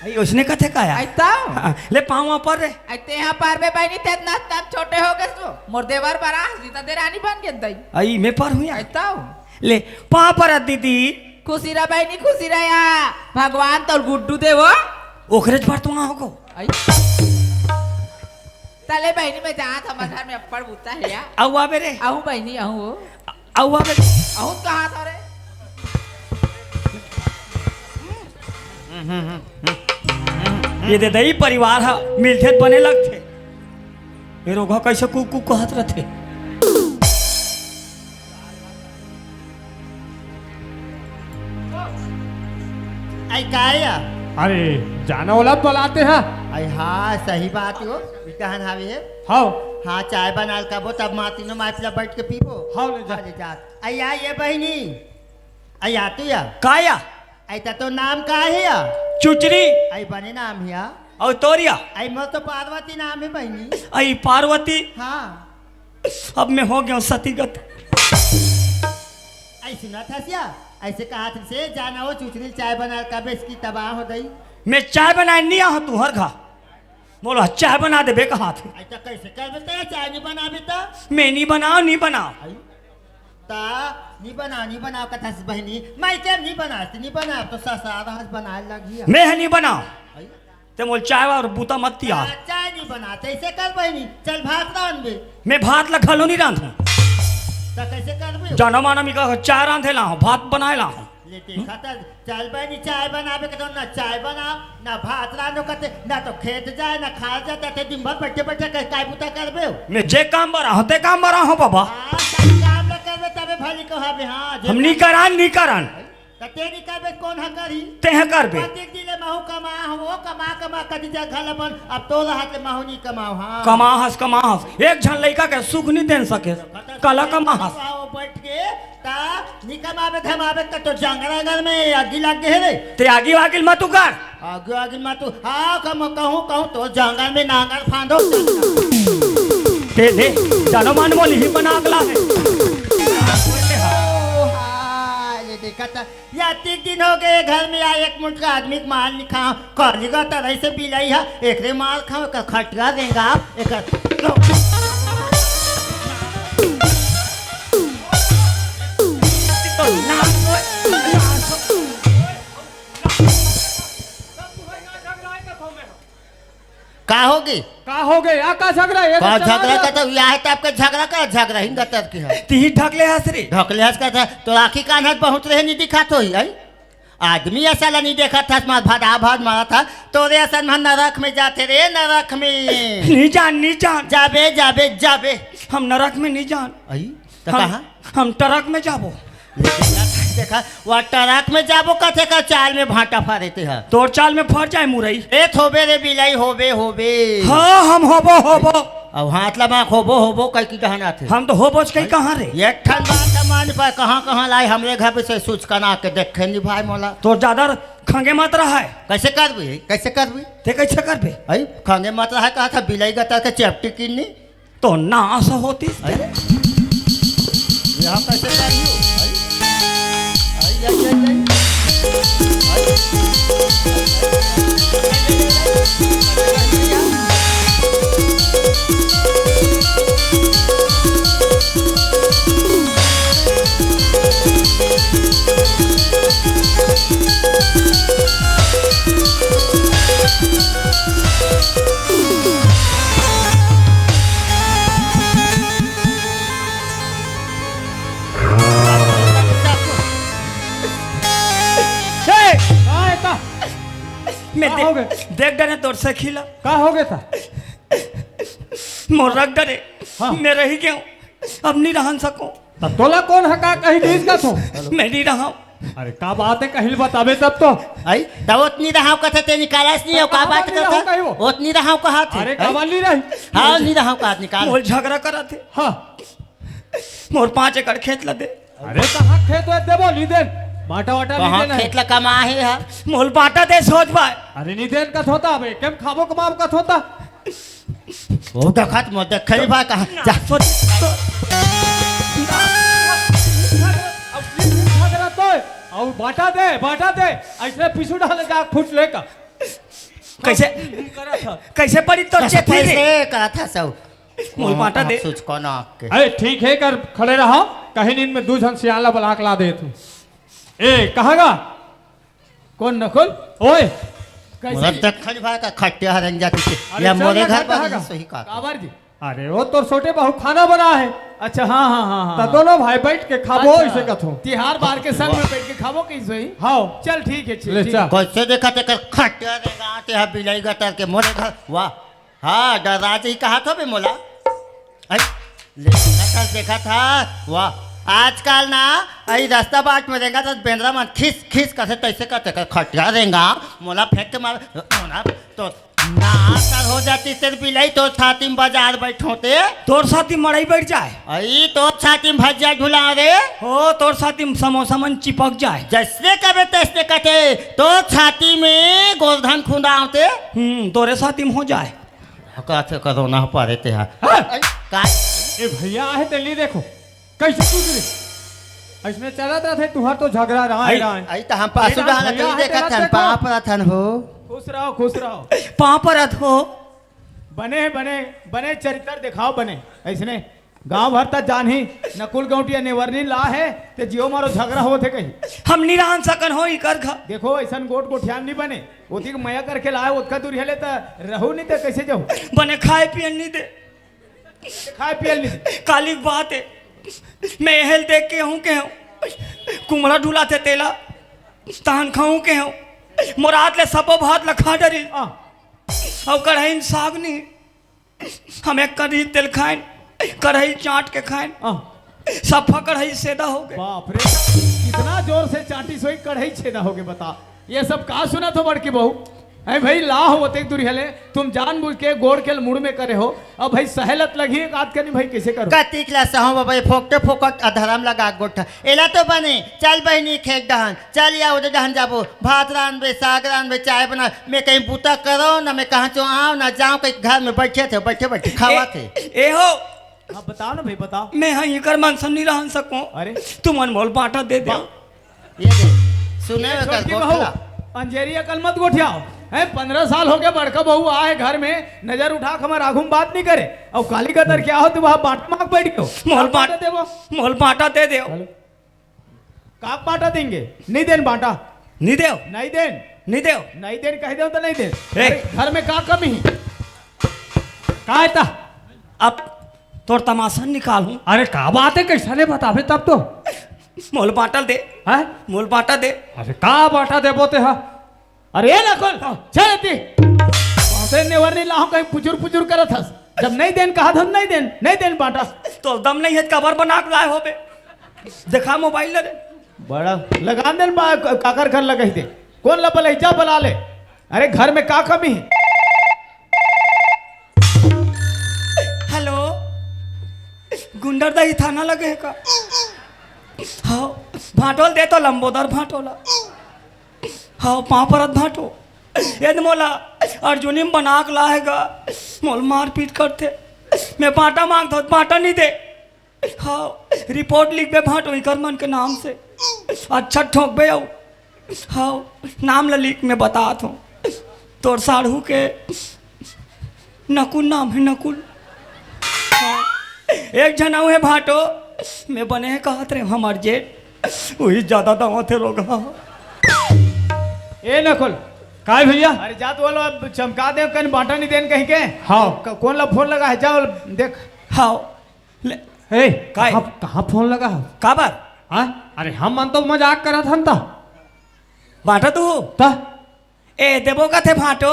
आई, उसने कथे का या? आई ताऊ। हाँ, ले पाँव पर रे। आई ते यहाँ पर बे बहिनी ते इतना, इतना छोटे हो गए तो। मोर देवर बड़ा, सीता देरानी बन गेन दाई। आई, मैं पर हूँ या? आई ताऊ। ले, पाँव पर दीदी। खुशी रह बहिनी, खुशी रह या। भगवान तोर गुड्डू दे वो। ओकरे ज पर तो हो गो। आई। तले बहिनी में जात हमर घर में अप्पड़ बूता है या। आऊ आबे रे। आहू बहिनी, आहू हो। आऊ आबे रे। आहू कहाँ था रे? ये दे दई परिवार हा मिलथे त बने लगथे। ये रोगहा कैसे कुक कुक कहत रथे। आई का या? अरे, जाना वाला बुलाते हैं। आई हाँ, सही बात हो। ई कहन हावे हे। हाँ। हाँ, चाय बना के कबो तब माँ तीनों माँ पिला बैठ के पीबो। हाँ, ले जा। हाँ, ले जा। आई या ये बहिनी। आई या तू या। का या? आई त तो नाम का है या? चुचरी। आई बने नाम है या? और तोरिया? आई मोर तो पार्वती नाम है बहिनी। आई पार्वती। हाँ। अब मैं हो गया हूँ सतीगत। आई सुना था सिया, ऐसे कहा था से जाना हो चुचरी चाय बना कबे इसकी तबाह हो गई। मैं चाय बनाए नहीं आऊँ तू हर घा। बोलो चाय बना दे बे कहा थे। आई त कैसे कर देते हैं चाय नहीं बनावे तो? मैं नहीं बनाओ, नहीं बनाओ। आई ता नी बना, नी बना कथस बहिनी। मैं के नी बना, नी बना तो ससा रहस बनाए लगी। मैं ह नी बना। आई? ते मोल चाय और बूता मत तियार। आ, चाय नी बना, तैसे कर बहिनी। चल भात रांध बे। मैं भात ला घलो नी रांधूं। ता कैसे करबे? जानो मानो मी का चाय रांधे ला हूँ, भात बनाए ला हूँ। ले देखा ता, चल बहिनी चाय बनाबे के तो ना चाय बना, ना भात रांधो कथे, ना तो खेत जाए, ना खाल जाए, ते दिन भर बैठे बैठे कै, काय बुता करबे हो? मैं जे काम बरा हो, ते काम बरा हो बाबा। हाँ, सही काम ला करबे तबे भली को हबे, हाँ, जे हम नी काम करान, नी करान। त ते नी करबे, कौन ह करही? ते ह करबे। पति के दिले महू कमा हो, वो कमा कमा कदी जा घर अपन, अब तो रहत ले महू नी कमाओ, हाँ। कमाहस, कमाहस। एक झन लइका के सुख नी देन सके। कला कमाहस। वो बैठ के ता नी कमाबे धमाबे त तो जंगल अंगल में आगी लग गे हे रे। ते आगी वागी मत उगाड़। आगी वागी मत उ-, हाँ, कम कहूँ, कहूँ तो जंगल में नांगर फांदो। ते दे, जानो मान मोली ही बना अगला है। ओ, हाँ, ये देखा था, या तीन दिन हो गए घर में आए, एक मुठ का आदमी के माल नहीं खाओ। काली का तरह से बिलाई है, एकरे माल खाओ, एकर खटिया देंगा, एकर का होगे? का होगे? या का झगड़ा? ये का तो चला झगड़ा गया। का तो या है, तो आपका झगड़ा का झगड़ा हिंदा तर के है। तिही ढकले हस रे। ढकले हस का था, तो आखी कान हाथ बहुत रहे नहीं दिखात होई, आई? आदमी ऐसा ला नहीं देखा था, मार भादा भाद मारा था, तोरे असन मन नरक में जाते रे, नरक में। नहीं जान, नहीं जान। जाबे, जाबे, जाबे। हम नरक में नहीं जान। आई? तो हम, कहाँ? हम ट्रक में जाबो। देखा, वो ट्रक में जाबो, कथे का चाल में भाटा फारे ते हा। तोर चाल में फर जाए मुरई। ए थोबे रे बिलाई, होबे, होबे। हाँ, हम होबो, होबो। अब हाथ लमा होबो, होबो, कह की कहना थे। हम तो होबो च कहीं कहाँ रे? एक ठन बात मान पर कहाँ, कहाँ लाई, हमरे घर पे से सूच कना के देखे नहीं भाई मोला। तोर ज्यादा खंगे मत रहा है। कैसे करबे? कैसे करबे? ते कैसे करबे? आई, खंगे मत रहा है, कहा था बिलाई गतर के चेपटी किन्नी। तो नाश होती। अरे, यहाँ कैसे कर रही हो? आई, आई, आई, आई, आई। ए! का है का? मैं का दे-, हो गए? देख डरे तोर से खिला। का हो गया था? मोर रख डरे। हाँ। मैं रही गया हूँ। अब नहीं रहन सको। त तोला कोन ह का कही दिस कथों? मैं नहीं रहा हूँ। अरे का बात हे, कही ल बताबे तब तो। आई, त ओतनी रहाव कथे ते निकालस नहीं, अउ का बात कथे? ओतनी रहाव कहत हे। अरे का बात नहीं रही? हाँ, नहीं रहाव कहत निकाल। मोर झगड़ा करत हे। हाँ। मोर पाँच एकड़ खेत ला दे। अरे कहाँ खेत वेत देबो, नहीं देन। बांटा वाटा नहीं देना हे। खेत ला कमाए हे हा? मोल बांटा दे सोच भाई। अरे नहीं देन कथों त, अब एकेम खाबो कमाबो कथों त। वो देखत मोर देखे नहीं भाई कहाँ जा। सोच, सोच। अब झगड़ा तो है। अउ बांटा दे, बांटा दे। ऐसे पिसू डाले जा फुट लेकर। कैसे, कैसे पड़ी तोर चेथी रे? कैसे कहा था सब? मोल बांटा दे। सूच कौन आपके? अरे ठीक हे, कर खड़े रहा, कहीं नींद में दू झन सियाला बलाक ला दे तू। ए, कहाँ गा? कौन नकुल? ओए। कैसे? मोला देखल भाई का खटिया हरंग जाती थी। अरे या चल मोरे ना, घर पर कहाँ ही गा? सही कहा। काबर जी? अरे वो तोर छोटे बहू खाना बना हे। अच्छा, हाँ, हाँ, हाँ, हाँ, त हाँ। दोनों भाई बैठ के खाबो, अच्छा। ऐसे कथों। तिहार बार के संग में बैठ के खाबो, कैसे ही? हाँ। चल ठीक हे, ठीक, ले ठीक। चल। कैसे देखा ते कर खटिया रे गाँव ते हा बिलाई गतर के मोरे घर, वाह। हाँ, डरा जी कहा था बे मोला। आई, ले, देखा था, देखा था, वाह। आजकल ना, आई रास्ता बाट में रेंगा त बेंदरा मन खिस, खिस कथे तैसे कथे कर खटिया रेंगा, मोला फेंक के मार, मोला तो ना कर हो जाती तेरे बिलाई, तोर छाती में बाजार बैठो ते। तोर छाती मड़ई बैठ जाए। आई, तोर छाती में भजिया ढुला रे। हो, तोर छाती में समोसा मन चिपक जाए। जैसने कबे तैसने कथे, तोर छाती में गोरधन खुंदा होते। हम्म, तोरे छाती में हो जाए। का थे करो ना पारे ते हा। हाँ। आई, का? ए भैया आहे तेली देखो, कैसे कूद रे? ऐसने चलत रथे तुहर तो झगड़ा राय आई, राय। आई त हम पासू ए राय डाहन भैया कहीं आहे देखत तेला हन, देखो। पाँव परत हन हो। खुश रहो, खुश रहो। पाँव परत हो। बने, बने, बने चरित्र दिखाओ बने। ऐसने गांव भर तक जानही, नकुल गौंटिया नेवरनी ला हे, ते जियो मारो झगड़ा होत हे कहीं। हम नहीं रहन सकन हो इकर घर। देखो, ऐसन गोठ गोठियान नहीं बने। ओतिक मया करके लाए, ओतका दूर हेले त रहू नहीं ते कैसे जाहू? बने खाए पियन नहीं दे। खाए पियन नहीं दे। काली बात हे, मैं एहल देख के हूँ के हूँ, कुमड़ा ढुला थे तेला, तहन खाऊं के हूँ, मोर हाथ ले सपो भात ला खा डरी। हाँ। अउ कढ़ाई में साग नहीं, हम एक कढ़ी तेल खाएन, कढ़ाई चाट के खाएन। हाँ। सफा कढ़ाई छेदा हो गए। बाप रे, कितना जोर से चाटी सोई कढ़ाई छेदा हो गए, बता। ये सब का सुनत हो बड़की बहू? अरे भाई, लाह होते दूर हले, तुम जानबूझ के गोड़ के मुड़ में करे हो। अब भाई, सहलत लगी एक आध कनी भाई, कैसे करो? कतिक ला सहूं बाबा, ये फोकटे फोकट अधरम लगा गोठा। एला तो बने, चल बहिनी खेत डहन, चल या ओदे डहन जाबो, भात रांधबे, साग रांधबे, चाय बना, मैं कहीं बूता करो ना, मैं कहाँ चो आऊं ना जाऊं, कहीं घर में बैठे थे, बैठे बैठे खावा थे। ए हो। हाँ, बताओ ना भाई, बताओ। मैं हाँ इकर मन से नहीं रहन सकूं। अरे। तुमन मोल बांटा दे दे। बा- ये दे, सुने ये में छोटकी कर बहू, गोठला। अंजेरी अकल मत गोठियाओ। हैं, पन्द्रह साल हो गए, बड़का बहू आए घर में, नजर उठा के हमारे आगू में बात नहीं करे। और काली गदर क्या हो, तुम वहाँ बांटा मांग बैठ गए हो। मोल बांट-, बांटा देबो। मोल बांटा दे दे। हेलो। का बांटा देंगे? नहीं देन बांटा। नहीं देव। नहीं देन। नहीं देव। नहीं देन कह दो तो नहीं देन। ए। अरे, घर में का कमी है? का है ता? अब तोर तमाशा निकाल हूँ। अरे, का बात है, कैसा ले बताबे तब तो? मोल बांटल दे। हैं? मोल बांटा दे। अरे, का बांटा देबो ते हा? अरे, ए नकुल, हाँ। चल एती। बांटे नेवर नहीं लाहूं, कहीं पुचुर पुचुर करत हस। जब नहीं देन कहा था, नहीं देन, नहीं देन बांटा। तो दम नहीं है, कबर बना के लाए हो बे। देखा मोबाइल ले रे। बड़ा लगान देन बा, क-, काकर घर लगाई दे। कौन ला बलाई, जा बला ले। अरे, घर में का कमी है? हेलो, गुंडरदेही थाना लगे है का? हाँ, भांटोल दे तो लंबोदर भांटोला। हाँ, पाँव परत भांटो। यदि मोला अर्जुनी में बना के लाएगा, मोल मारपीट करते। मैं बांटा मांगता हूँ, बांटा नहीं दे। हाँ, रिपोर्ट लिखबे भांटो इकर मन के नाम से। अच्छा ठोकबे आऊ। हाँ, नाम ल लिख, मैं बतात हूँ। तोर साढ़ू के नकुल नाम है, नकुल। हाँ, एक झन अऊ है भांटो, मैं बने है कहत रहे हमर जेठ, वही ज्यादा दवा थे लोग। हाँ। ए नकुल। काय भैया? अरे जा तो बोलो, अब चमका दे, कहीं बांटा नहीं देन कहीं के। हाँ। क-, कौन ला फोन लगा है, जाओ देख। हाँ। ले, ए, काय? कहाँ, कहाँ फोन लगा है? काबर? हाँ? अरे हम मन तो मजाक करत हन ता। बांटा तू? ता? ए, देबो कथे भांटो?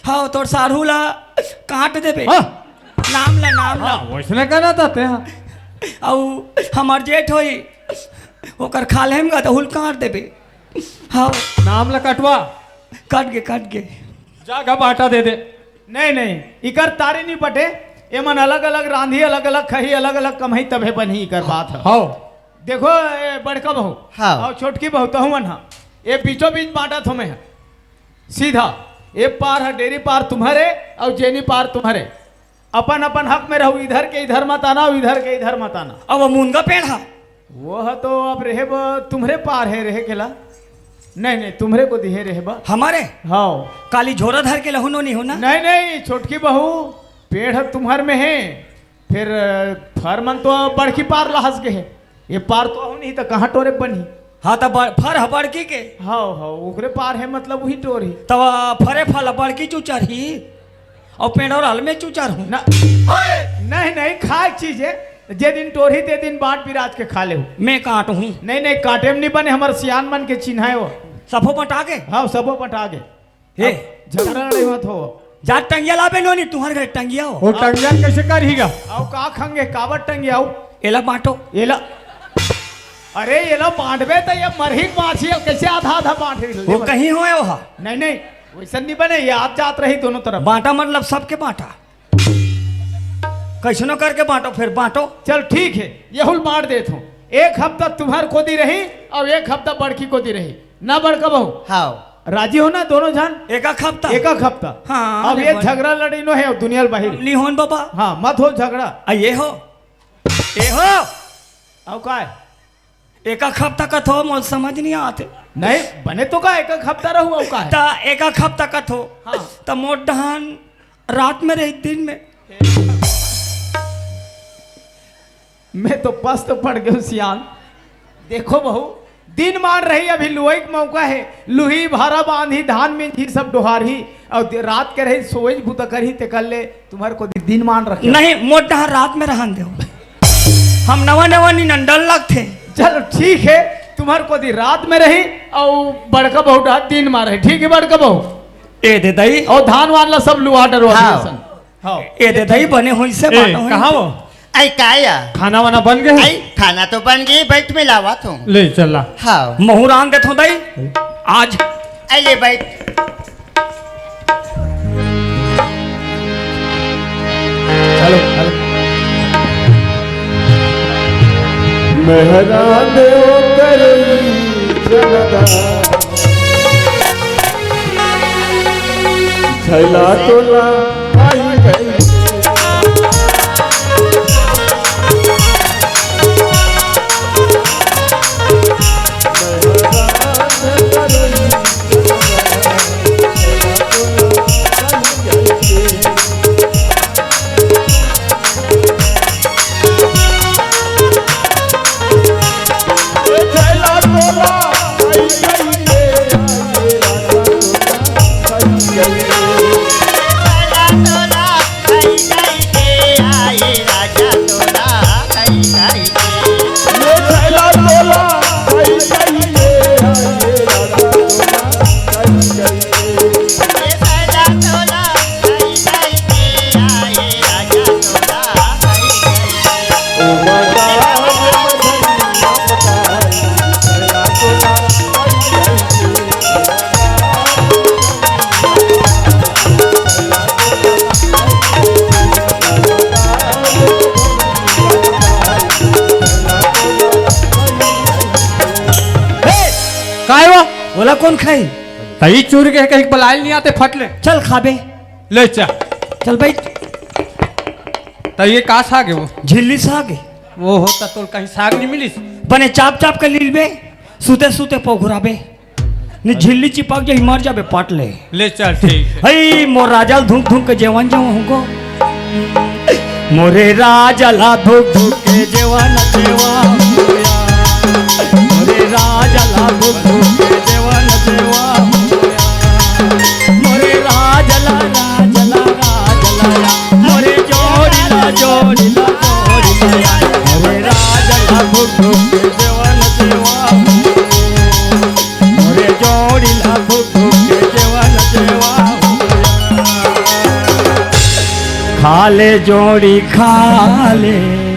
हाँ, तोर साढ़ू ला काट देबे। हाँ। नाम ला, नाम ला। हाँ, वैसने कहना ता ते, हाँ। अउ हमर जेठ होई, ओकर खाल्हे म गा त हुल काट देबे। हाँ। नाम ल कटवा। कट गे, कट गे। जा गा बांटा दे दे। नहीं, नहीं, इकर तारी नहीं पटे। एमन अलग-अलग रांधी, अलग-अलग खही, अलग-अलग कमही, तभे बनही इकर बात ह। हाँ। देखो, ए, बड़का बहू। हाँ। अउ छोटकी बहू, तहु मन ह। ए बीचों बीच बांटत हों मैं ह। सीधा, ए पार ह डेरी पार तुम्हरे, अउ जेनी पार तुम्हरे। अपन अपन हक में रहू, इधर के इधर मत आना, अउ इधर के इधर मत आना। अब वो मुनगा पेड़ हा? वो ह तो अब रहे ब, तुम्हरे पार हे रहे केला। नहीं, नहीं, तुम्हरे को दिहे रहे बा। हमारे? हाँ। काली झोरा धर के लहू नोनी हो ना? नहीं, नहीं, छोटकी बहू, पेड़ ह तुम्हर में हे। फिर, अ, फर मन तो बड़की पार लहस गे हे। ये पार तो अहू नहीं, त कहाँ टोरे बनही? हाँ, त ब-, फर ह बड़की के। हाँ, हाँ, ओकरे पार हे, मतलब वही टोर ही। तब फरे फल बड़की चुचर ही, अउ पेड़ोर हल में चुचर हूँ। ना, नहीं, नहीं, खाए चीज हे, जे दिन टोरही, ते दिन बांट बिराज के खा लेहू। मैं काटहूँ। नहीं, नहीं, काटे में नहीं बने, हमर सियान मन के चिन्हा हे वो। सबो बंटा गे? हाँ, सबो बंटा गे। हे। अब झगड़ा लड़ाई मत हो। जा टंगिया लाबे नोनी, तुम्हर घर टंगिया हो। वो टंगिया कैसे करही गा? अउ का खंगे, काबर टंगिया हो? एला बांटो। एला, अरे एला बांटबे त ये मरही के बांची, अब कैसे आधा आधा बांट रही हो? वो कहीं होए वो हा? नहीं, नहीं, वैसन नहीं बने, ये आप जात रही दोनों तरफ। बांटा मतलब सबके बांटा। कैसनो करके बांटो, फिर बांटो। चल ठीक हे, ये हुल बांट देत हूँ। एक हफ्ता तुम्हर कोती रही अउ एक हफ्ता बड़की कोती रही। ना बड़का बहू? हाँ। राजी हो ना दोनों झन? एक एक हफ्ता? एक एक हफ्ता। हाँ, अब ये बने। झगड़ा लड़ी नो हे दुनिया ल बाहिर। ली होन बाबा। हाँ, मत हो झगड़ा। आ, ये हो। ये हो। अउ काय? एक एक हफ्ता कथो, मोर समझ नहीं आते। नहीं, बने तो का एक एक हफ्ता रहू, अउ काय? त एक एक हफ्ता कथो। हाँ। त मोर डहान रात में रही, दिन में। मैं तो पस्त पड़ गयो सियान। देखो बहू, दिन मान रही, अभी लुवई के मौका हे, लुही, भारा बांधी, धान मिंजही, सब डोहारही, अउ दे-, रात के रही, सोवई बुता करही, ते कर ले, तुम्हर कोती दिन मान रखे। नहीं, मोर डहान रात में रहन देव। हम नवा नवा नी नंदन लगथे। चलो ठीक हे, तुम्हर कोती रात में रही, अउ बड़का बहू डहान दिन मा रही, ठीक हे बड़का बहू? ए दे दई। अउ धान वान ला सब लुवा डरवा हाँ। दिए सन। हाँ। ए दे दई बने होइसे ए, बांटो होई। कहाँ वो? आई का या? खाना वाना बन गए? आई, खाना तो बन गए, बैठ में लावत हूँ। ले चला। हाँ। महू रांध देथों दई। आज। आई ले बैठ। चलो, चलो। मेहरा देव करई जनदा। छैला तोला आई गई। काय वो? ओला कोन खाई? तई चूर के कहीं बलाइल नहीं आते, फट ले। चल खाबे। ले चल। चल बैठ। त ये का साग हे वो? झिल्ली साग हे। वो हो त तोल कहीं साग नहीं मिलिस? बने चाप चाप के लीलबे, सुते सुते पघुराबे। नी झिल्ली चिपक जाही, मर जाबे, पट ले। ले चल, ठीक हे। हई मोर राजा ल धुक धुक के जेवन जेवन हुको। मोरे राजा ला धुक धुक के जेवन जेवन। मोरे राजा ला धुक धुक के जेवन जेवन। मोरे राजा ला, राजा ला, राजा ला, मोरे जोड़ी ला, जोड़ी ला, जोड़ी ला। मोरे राजा ला धुक धुक के जेवन जेवन। मोरे जोड़ी ला धुक धुक के जेवन जेवन। खा ले जोड़ी खा ले।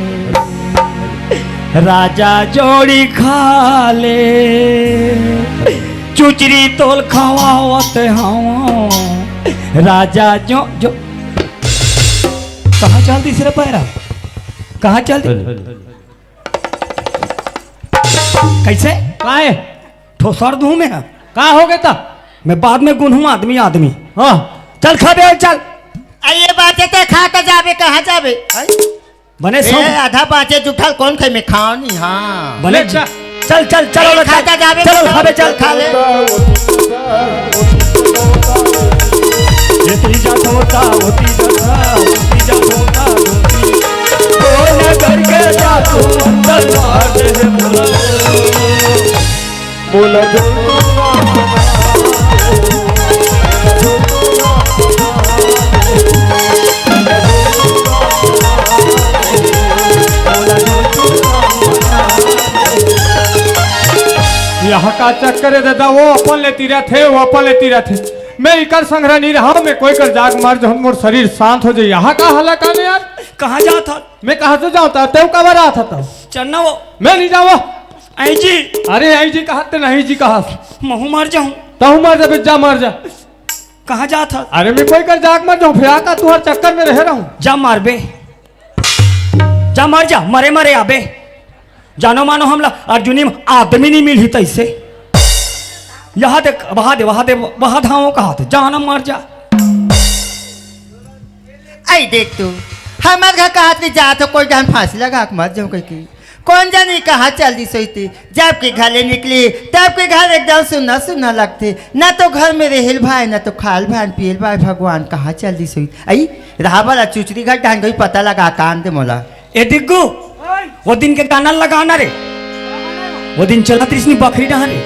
राजा जोड़ी खा ले, चुचरी तोल खवावत हूँ। राजा जो जो कहाँ चल दिस रे पैरा? कहाँ चल दिस? कैसे? काहे? ठोसर दूं मैं। का हो गया था? मैं बाद में गुनहूं आदमी आदमी। हाँ। चल खा दे, चल। आ, ये बात है, ते खा के जाबे, कहाँ जाबे? बने ए, सो। आधा बाँचे जुठल कौन खाई में खाओ नहीं, हाँ। बने ले, चल। चल, चल, चल, ए, चल, खाता जाबे, चल, चल, खाबे, चल। खा ले। ये तेरी जात होता, होती जाता, होती जात होता, होती। कौन करके जा तू अंदर बाहर है बोला। बोला जो यहाँ का चक्कर है दादा, वो अपन लेती रहते, वो अपन लेती रहते। मैं इकर संग रहा नहीं रहा, मैं कोई कर जाग मर जाऊं, मोर शरीर शांत हो जाए। यहाँ का हाल है काने यार? कहाँ जात हस? मैं कहाँ से जाऊँ? तेव काबर आत हस? चन्ना वो। मैं नहीं जाऊँ। आई जी। अरे आई जी कहा ते नहीं जी कहा। महू मर जाऊँ। तहू मर जा, जा मर जा। कहाँ जात हस? अरे मैं कोई कर जाग मर जाऊँ, फिर आता तुहर चक्कर में रह रहूँ। जा मार बे। जा मर जा, मरे मरे आबे। जानो मानो हमला अर्जुनी में आदमी नहीं मिलही तैसे। यहाँ देख, वहाँ दे, वहाँ दे, वहाँ धावो कहा थे, जाना मर जा। आई देख तू, हमर घर कहा थे जात हो, कोई डहन फांसी लगा के मर जाऊँ कह के। कौन जानी कहाँ चल दिस होही ते। जब के घर ले निकली, तब के घर एकदम सुन्ना सुन्ना लगथे। ना तो घर में रहेल भाई, ना तो खाल भान पियल भाई। भगवान कहाँ चल दिस होही। आई, रहा वाला चुचरी घर ढंग ही पता लगा कान दे मोला। ए दिग्गू, वो दिन के गाना लगाना रे। वो दिन चलत रिसनी बखरी डहा रे।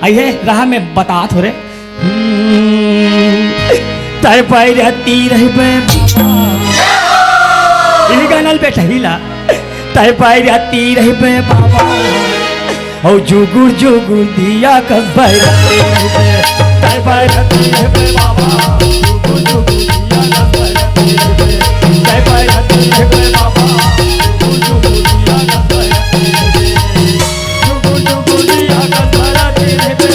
आई है, रहा मैं बतात हो रे। हम्म, तय पाई रहती रहबे बाबा। यही गाना ल बेटा ही ला। तय पाई रहती रहबे बाबा। ओ जुगुर जुगुर दिया कस भैरती रहबे। तय पाई रहती रहबे बाबा। जुगुर जुगुर दिया कस भैरती रहबे। तय पाई रहती रहबे बाबा। जुगुर जुगुर दिया कस भैरती रहबे।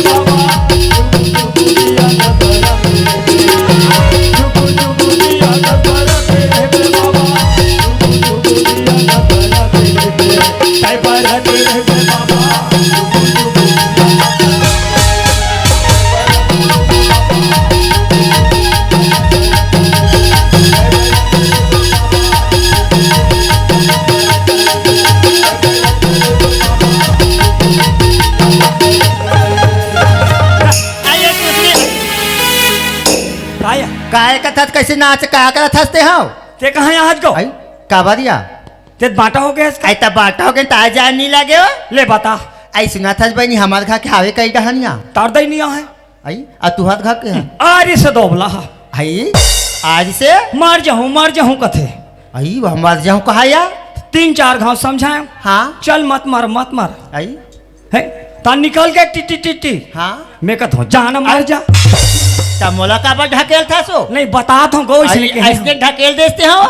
काय? काय कथस, कैसे नाच, का करत हस ते हव? ते कहाँ आज गो? आई, काबरिया? ते बांटा हो गया इसका? आई, त बांटा हो गया, त आ जाए नहीं लगे हो? ले बता। आई, सुना थस बहनी, हमार घर के हावे कई डहनिया? तार दई नहीं आहे। आई, आ तुहर घर के है? आरी से दोबला हा। आई, आरी से? मर जाहूँ, मर जाहूँ कथे। आई, वह मर जाहूँ कहा या? तीन चार घाव समझाए। हाँ। चल मत मर, मत मर। आई। है, ता निकल के टिट्टी टिट्टी। हाँ। मैं कहत हूँ, जाना मर जा। ता मोला काबर ढकेल था सो? नहीं, बतात हूँ, गो इसने आई, के हैं। ऐसने ढकेल देते हो?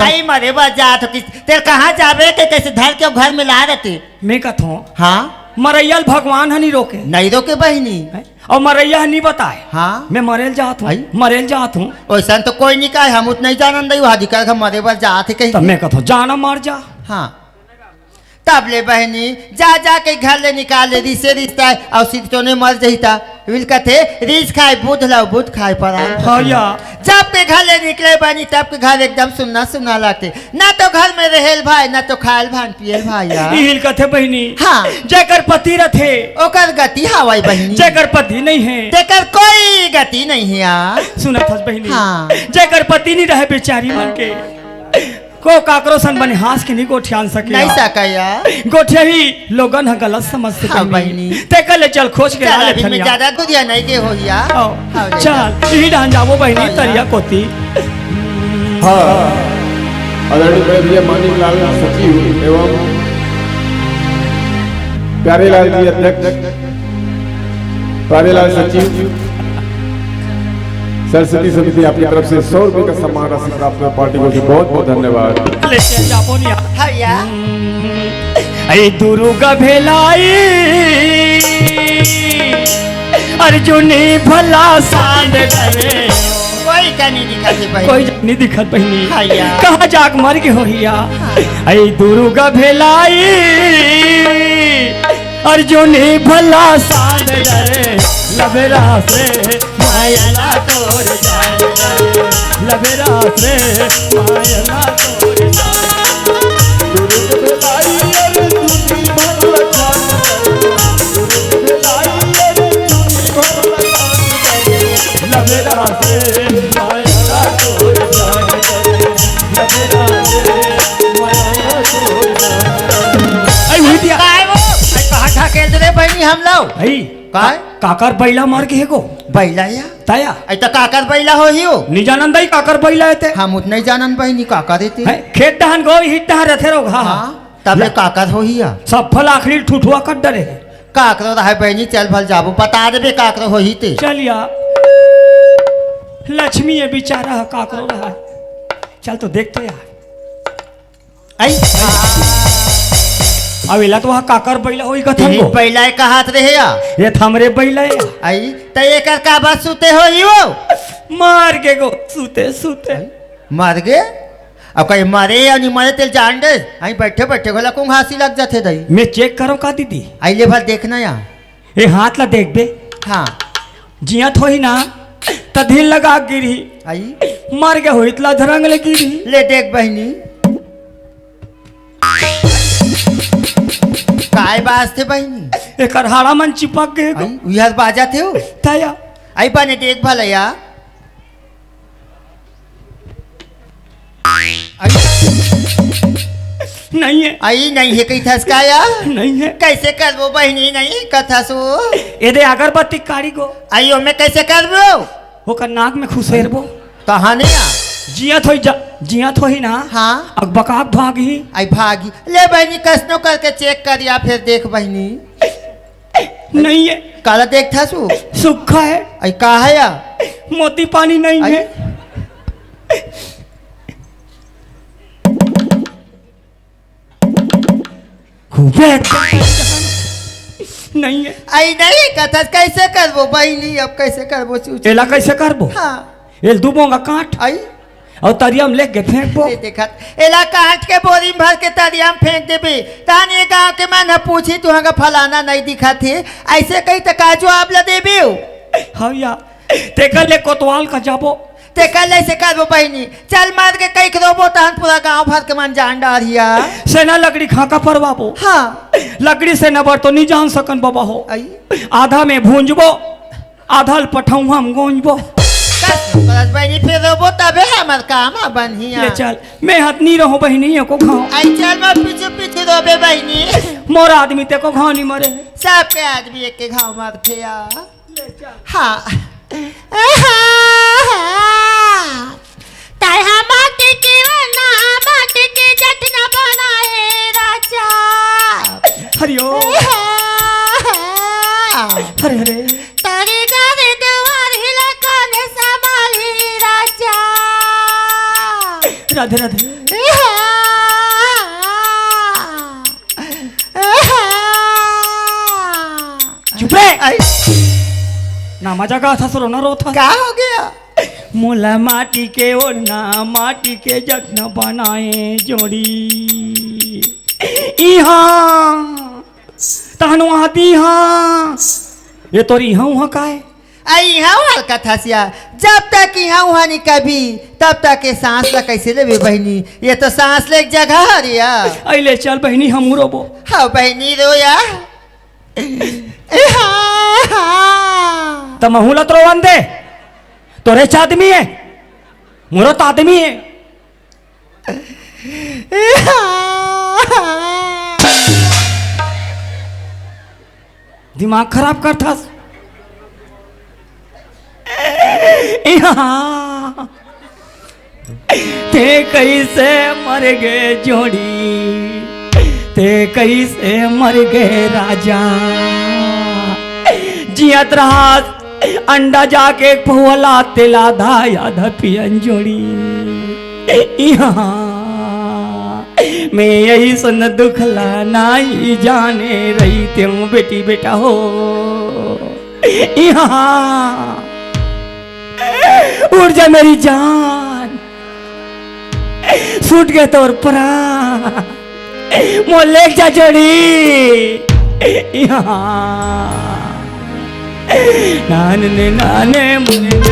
आई, मरे बा जात हो किस, तेरे कहाँ जाबे के, कैसे धर के घर में ला रहते? मैं कहत हूँ, हाँ। मरैया ल भगवान ह नहीं रोके। नहीं रोके बहनी। हैं? और मरैया ह नहीं बताए। हाँ। मैं मरेल जात हूँ, आई। मरेल जात हूँ। वैसन तो कोई नहीं कहे, हम उतना ही जानन दई, वहाँ दिखा था मरे बर जात है कहीं। तब मैं कहत हूँ, जाना मर जा। हाँ। तब ले बहनी, जा जा के घर ले निकाल ले, रिसे रिश्ता है, और सिरचोने मर जही ता। विल कथे, "रीस खाए बुध लाओ, बुध खाए परान।" हाँ या। जब के घर ले निकले बहनी, तब के घर एकदम सुन्ना सुन्ना लगथे। ना तो घर में रहेल भाई, ना तो खायल भान पियल भाई या। इहिल कथे बहनी। हाँ। जेकर पति रथे। ओकर गति हवय बहनी। जेकर पति नहीं है। तेकर कोई गति नहीं है या। सुनत हस बहनी। हाँ। जेकर पति नहीं रहे बेचारी मन के। को काकरो सन बने हाँस के नहीं गोठियान सके। नहीं सके या। गोठिया ही लोगन ह गलत समझ से हाँ, बहिनी। बहिनी। ते कल ले चल खोज के चल, ला ले अभी मैं थनिया। ज्यादा दूरिया नहीं के हो या। आओ। हाँ, ले चल, चल। यही डान जाबो बहिनी, हाँ, तरिया या। कोती। हाँ, आदरणीय बड़े भैया मानिक लाल सचिव एवं प्यारे लाल जी अध्यक्ष, प्यारे लाल सचिव, सरस्वती समिति आपकी तरफ से सौ रुपए का सम्मान राशि प्राप्त हुआ। पार्टी को बहुत बहुत धन्यवाद। लेके जाबो नहीं। हाँ या। ऐ दुर्गा भेलाई, अर्जुनी भला सांड डरे। कोई का नहीं दिखत हे भाई। कोई नहीं दिखत बहिनी। हाँ या। कहाँ जाके मर गे होही या? ऐ दुर्गा भेलाई, अर्जुनी भला सांड डरे। लबेरा से मायला तोर जान डरे। लबेरा से मायला तोर जान। दुर्ग भेलाई अरे तू भी भला जान डरे। दुर्ग भेलाई अरे तू भी भला जान डरे। लबेरा से मायला तोर जान डरे। लबेरा से मायला तोर जान डरे। ऐ हुई दिया। काय वो? ऐ कहाँ ढकेल दे रे बहिनी हम लोग? ऐ काय? का-, काकर बइला मर गे हे गो? बइला या? तया? ऐ त काकर बइला होही ओ? नी जानन दई काकर बइला हे ते? हम उतना ही जानन बहिनी काकर हे ते। हैं? खेत डहन गो, हित डहन रथे रहो, हाँ, हाँ। हाँ, तब ले ल-, काकर होही या? सब फल आखिरी ठुठुआ कर डरे हे। काकरो रहे बहिनी, चल भल जाबो, बता देबे काकरो होही ते। चल या। लक्ष्मी ये बेचारा हे, काकरो रहे। चल तो देख तो यार। आई। अब एला तो वहाँ काकर बइला होही कथन तेही को। बइला ए कहात रहे या। ये त हमरे बइला ए। आई, त एकर काबर सुते होही वो? मर गे गो, सुते, सुते। आई, मर गे? अब कहीं मरे या नहीं मरे तेल जान दे। आई बैठे बैठे घला कुंघासी लग जाथे दई। मैं चेक करो का दीदी? आई ले भर देखना या। ए हाथ ला देख बे। हाँ। जियत होही ना, त धीर लगा गिरही। आई। मर गे होही त ला धरंग ले गिरही। ले देख बहिनी। काय बाजथे बहिनी? एकर हाड़ा मन चिपक गे हे गो। आई, उही हर बाजत हे ओ। तया। आई बने देख भला या। आई। नहीं हे। आई नहीं हे कहिथस का या? नहीं हे। कैसे करबो बहिनी नहीं कथस ओ? ए दे अगरबत्ती काड़ी गो। आई ओमे कैसे करबो? ओकर नाक में खुसेरबो। कहाँ नहीं आ? जियत होही जा, जियत होही ना। हाँ। अकबकाक भागही। आई भागही। ले बहिनी, कसनो करके चेक कर या, फिर देख बहिनी। नहीं हे। काला देखथस ओ? सुक्खा हे। आई का हे या? मोती पानी नहीं आई। हे। खूबे नहीं हे। आई नहीं कथस, कैसे करबो बहिनी, अब कैसे करबो चूचू? एला कैसे करबो? हाँ। एल दू बोंगा काट। आई। अउ तरिया म लेके फेंकबो। ए देखत, एला काट के बोरी म भर के तरिया म फेंक देबे। तान ये गांव के मन ह पूछी, तुहंगा फलाना नहीं दिखत हे, ऐसे कही त का जवाब ल देबे ओ? हव या, तेकर ले कोतवाल का जाबो। तेकर ले से करबो बहिनी, चल मार के कई रोबो, तहन पूरा गांव भर के मन जान डारिया। सेना लकड़ी खाका परवाबो। हाँ। लकड़ी से नबर तो नहीं जान सकन बाबा हो। आई। आधा में भूंजबो, आधा ल पठौहा म गोंजबो। कस करत बहिनी, फिर रोबो तबे हमर काम ह बनही। ले चल, मैं हाथ नहीं रहूं बहिनी, एको घाव। आई चल, मैं पीछे पीछे रोबे बहिनी। मोर आदमी ते को घाव नहीं मरे। सबके आदमी एक के घाव मारथे या। ले चल। हाँ। तैं हा माटी के ना, माटी के जट न बनाए राजा। हरि ओम। हरे हरे। तारे गारे दुआर हिला काने समाली राजा। राधे राधे। चुप रे। आई। ना मजा का था सरो ना रो था। का हो गया? मोला माटी के ओढ़ना, माटी के जखना बनाए जोड़ी। इहाँ तहन वहाँ दी हाँ। ये तोर इहाँ उहाँ का हे? आ, इहाँ वाल कथा सिया, जब तक इहाँ उहाँ नहीं कभी, तब तक ये सांस ला कैसे लेबे बहिनी? ये तो सांस ले एक जगह हरिया। अइले चल बहिनी, हम रोबो। हाँ बहिनी, रो या। ए, हाँ, हाँ। त महू ल त रोवन दे, तोरे च आदमी हे, मोरो त आदमी हे। ए, हाँ, हाँ। दिमाग खराब करथस। ए, हाँ। ते कइसे मर गे जोड़ी, ते कइसे मर गे राजा। जियत रहस अंडा जाके पहुला तेला धा आधा पियन जोड़ी। इहाँ मैं यही सन दुख ला नाई जाने रही तें बेटी बेटा हो। यहाँ उड़ जा मेरी जान, छूट गए तोर प्राण, मोर लेग जा जोड़ी। यहाँ नान ने नाने मुने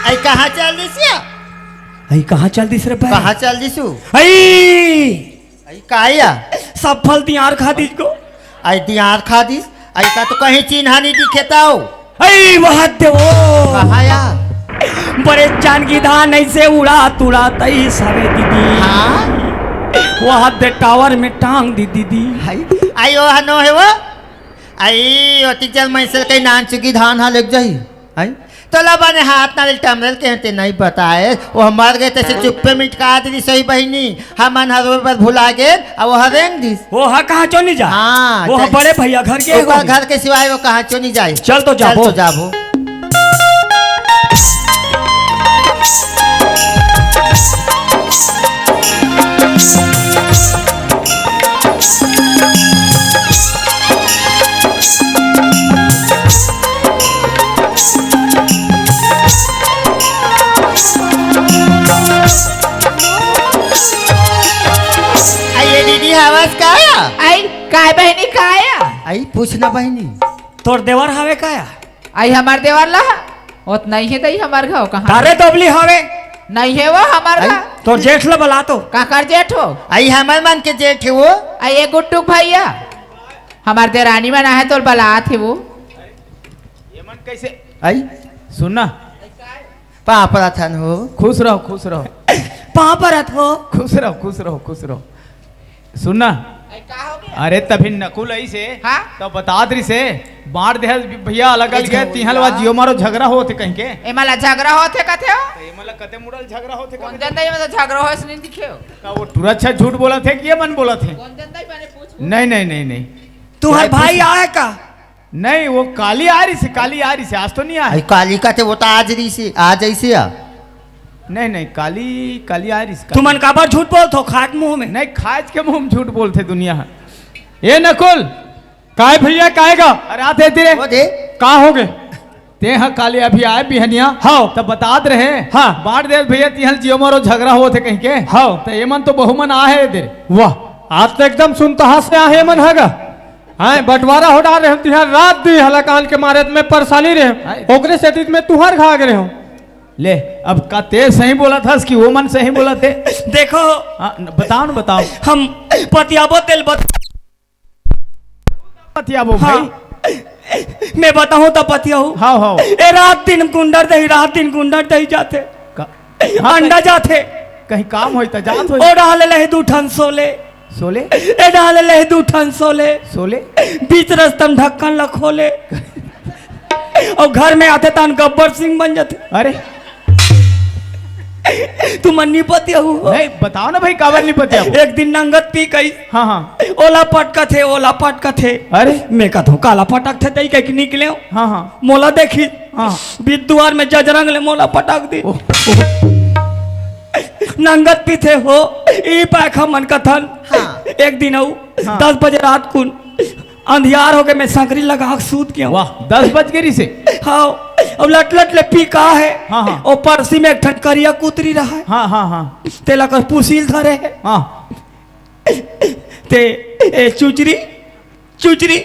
आई कहाँ चल दिस या? आई कहाँ चल दिस रे भाई? कहाँ चल दिसू? आई! आई का या? सब फल दियार खा दिस को। आई दियार खा दिस? आई का तो कहीं चिन्हा नहीं दिखे ताऊ। आई वह देवो। कहाँ या? बड़े जानकी धान ऐसे उड़ा तुड़ा तई सारे दीदी। हाँ? वह दे टावर में टांग दी दीदी। आई, आई वह नो है वो? आई ओती चल मैं से कहीं नान चुकी धान हा लेग जाही। आई तोला बने हाथ नाल टमरल के हते नहीं बताए, वो मर गए तैसे चुप्पे मिटका दी सही बहिनी, हमन हर रोए बर भुला गेन, अब वो हरेंग दिस। वो हा कहाँ चो नहीं जा? हाँ, वो हा चल। बड़े भैया घर के ओकर एगो घर के सिवाय वो कहाँ चो नहीं जाए। चल तो चल जाबो। तो जाबो। आ ये दीदी हवस का? आई, काय बहिनी काय? आई पूछना बहिनी। तोर देवर हवे का? आई हमार देवर ला? ओत नहीं है दई हमार घाव कहाँ? तारे दोबली हवे। नहीं है वो हमार आई घाव। तोर जेठ ला बला तो। काकर जेठ हो? आई हमार मन के जेठ है वो। आई ये गुड्डू भैया। हमार देरानी मन आहे तो बलात है वो। ये मन कैसे? आई सुन ना। पाँव परत हन हो। खुश रहो, खुश रहो। पाँव परत हो। खुश रहो, खुश रहो, खुश रहो। सुन ना। अरे का हो गया? अरे तभी नकुल आई से हाँ? तो बतात रही से बांट दे भैया अलग अलग अच्छा, है, तिहल वा भैया। जियो मारो झगड़ा होत हे कहीं के। एमला झगड़ा होत हे कथे हो? तो एमला कते मुड़ल झगड़ा होत हे कौन कथे? जनता ये मतलब झगड़ा हो इसने दिखे हो? का वो टुरा अच्छा झूठ बोलत हे कि ये मन बोलत हे? कौन जनता ही मैंने पूछ नहीं, नहीं, नहीं, नहीं। तुहार भाई आए का? नहीं, वो काली आ रही से, काली आ रही से, आज तो नहीं आई। काली का थे, वो तो आज रही से, आज ऐसे आ। नहीं, नहीं, काली, काली आ रही से, काली। तुमन काबर झूठ बोलत हो, खाए के मुंह में? नहीं, खाए के मुंह में झूठ बोलथे दुनिया। ए नकुल, काय भैया, काय गा? अरे, आ दे, दे रे। वो दे। का हो गए? ते हा काली अभी आए बिहनिया। हाँ। तब बतात रहे। हाँ। बांट दे भैया, तिहल जियो मारो झगड़ा होत हे कहीं के। हाँ। तो ये मन तो बहु मन आ है इधर। वाह, आज तो एकदम सुनता हंस से आ है मन हगा। हाँ, बंटवारा हो डाल रहे हो, तिहार रात दी हलाकान के मारे में परेशानी रहे हो। हाय। ओकरे सेती में तुहार खा गए हो। ले, अब का ते सही बोलत हस कि वो मन सही बोलत हे? देखो। हाँ, न-, बताओ न, बताओ। हम पतियाबो तेल बत-, पतियाबो हाँ। भाई। मैं बताऊं तो पतियाऊ। हाँ, हाँ। ए रात दिन गुंडर दही, रात दिन गुंडर दही जाथे। का? हाँ, अंडा कहीं, जाथे। कहीं काम होई त जात होई। ओ डाल ले दू ठन सोले। सोले? ए डाल ले दू ठन सोले। सोले? बीच रस्ता म ढक्कन ला खोले। अउ घर में आथे तहन गब्बर सिंह बन जाथे। अरे। तुमन नी पतियाहू हो। नहीं, बताओ ना भाई, काबर नी पतियाहू? एक दिन नंगत पी गई। हाँ, हाँ। ओला पटकथे, ओला पटकथे। अरे। मैं कथों, काला पटकथे तई कहिके निकलेंव। हाँ, हाँ। मोला देखिस। हाँ। बीच दुवार में जजरंग ले मोला पटक दिस। ओह, ओह। नंगत पीथे हो, ई पाय हमन कथन। हाँ। एक दिन अउ हाँ। दस बजे रात कुन अंधियार होगे, मैं संकरी लगा के सूत गेंव। वाह, दस बज गे रिहिसे। हाँ, अब लट लट ले पी का हे। हाँ, हाँ। ओ परसी में एक ठन करिया कुतरी रहय। हाँ, हाँ, हाँ। तेला कर पुसील धरे हे। हाँ। ते, ए, चुचरी, चुचरी,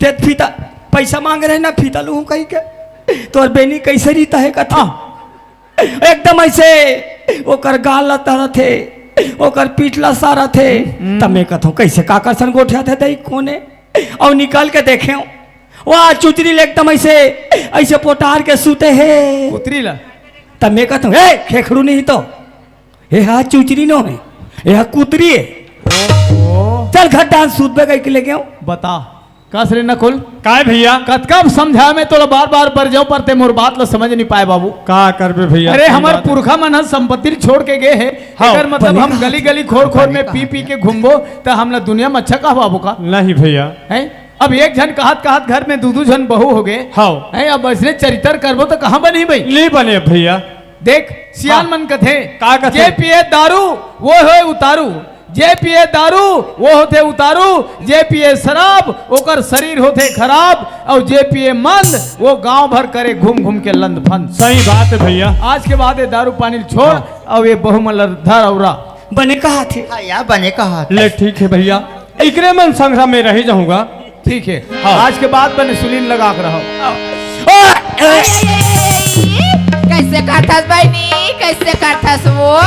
ते फीता, पैसा मांगे रहे ना, फीता लूहूं कहिके। तोर बेनी कैसे रीता हे कथे। हाँ। एकदम ऐसे ओकर गाल ला तरथे, ओकर पीठ ला सारथे। हम्म। त मैं कथों, "कैसे काकर सन गोठियाथे दई कोने?" अउ निकल के देखेंव, वाह, चुचरी ले एकदम ऐसे, ऐसे पोटार के सूते हे। कुतरी ला। त मैं कथों, "ए, खेखड़ू नहीं तो।" ए हा चुचरी नो हे, ए हा कुतरी हे। ओहो। चल घर डांस सूत बे कहिके लेगे हंव। बता, कस रे नकुल? काय भैया? कतका समझाय में तोला बार बार बरजंव पर ते मोर बात ला समझ नइ पाय बाबू। का करबे भैया, अरे सही हमर बात हे। पुरखा मन ह संपत्ति ल छोड़ के गे हे, हाँ। एकर मतलब बने हम कहा गली थे। गली खोर खोर बने में कहा पी पी थे। के घूमबो त हमला दुनिया में अच्छा कहवाबो का? नहीं भैया। हैं? अब एक झन कहत कहत घर में दू दू झन बहू हो गे। हाँ। हैं? अब अइसने चरित्र करबो त कहाँ बनही भाई? नइ बने भैया। देख, सियान हाँ। मन कथे, का कथे? जे पिए दारू, वो होय उतारू। जे पिए दारू, वो होथे उतारू। जे पिए शराब, ओकर शरीर होथे खराब। अउ जे पिए मंद, वो गांव भर करे घूम घूम के लंद फंद। सही बात हे भैया। आज के बाद ये दारू पानी ल छोड़, हाँ। अउ ये बहू मन ल धर अउ रा। बने कहा थे। हाँ यार, बने कहा थे। ले ठीक हे भैया, इकरे मन संघरा में रही जाहूंगा। ठीक हे, हाँ। आज के बाद बने सुलीन लगा के रहो। कइसे करथस बहिनी, कइसे करथस वो?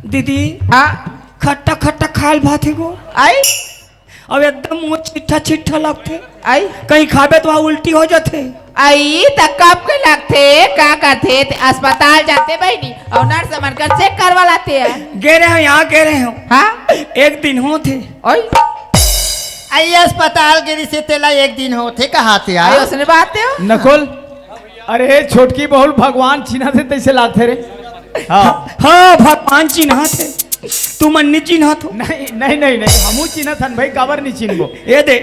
दीदी, हाँ? खट्टा खट्टा खाय ल भाथे गो। आई? अब एकदम मुंह चिट्ठा चिट्ठा लगथे। आई? कहीं खाबे त वहाँ उल्टी हो जाथे। आई, त कब के लगथे, का करथे, ते अस्पताल जाते बहिनी, अउ नर्स मन कर चेक करवा लाते हैं। गे रहेंव, यहाँ गे रहेंव। हाँ? एक दिन होथे। ओई। आई अस्पताल गे रिहिसे तेला एक दिन होथे कहाथे आई यार। ओसने बात हे। नकुल, अरे छोटकी बहू ल भगवान चिन्हथे तइसे लागथे रे। हाँ। हाँ, भगवान चिन्हथे। तुमन नइ चिन्हत हो। नहीं, नहीं, नहीं, नहीं, हमू चिन्हत हन भाई, काबर नइ चिन्हबो? ए दे,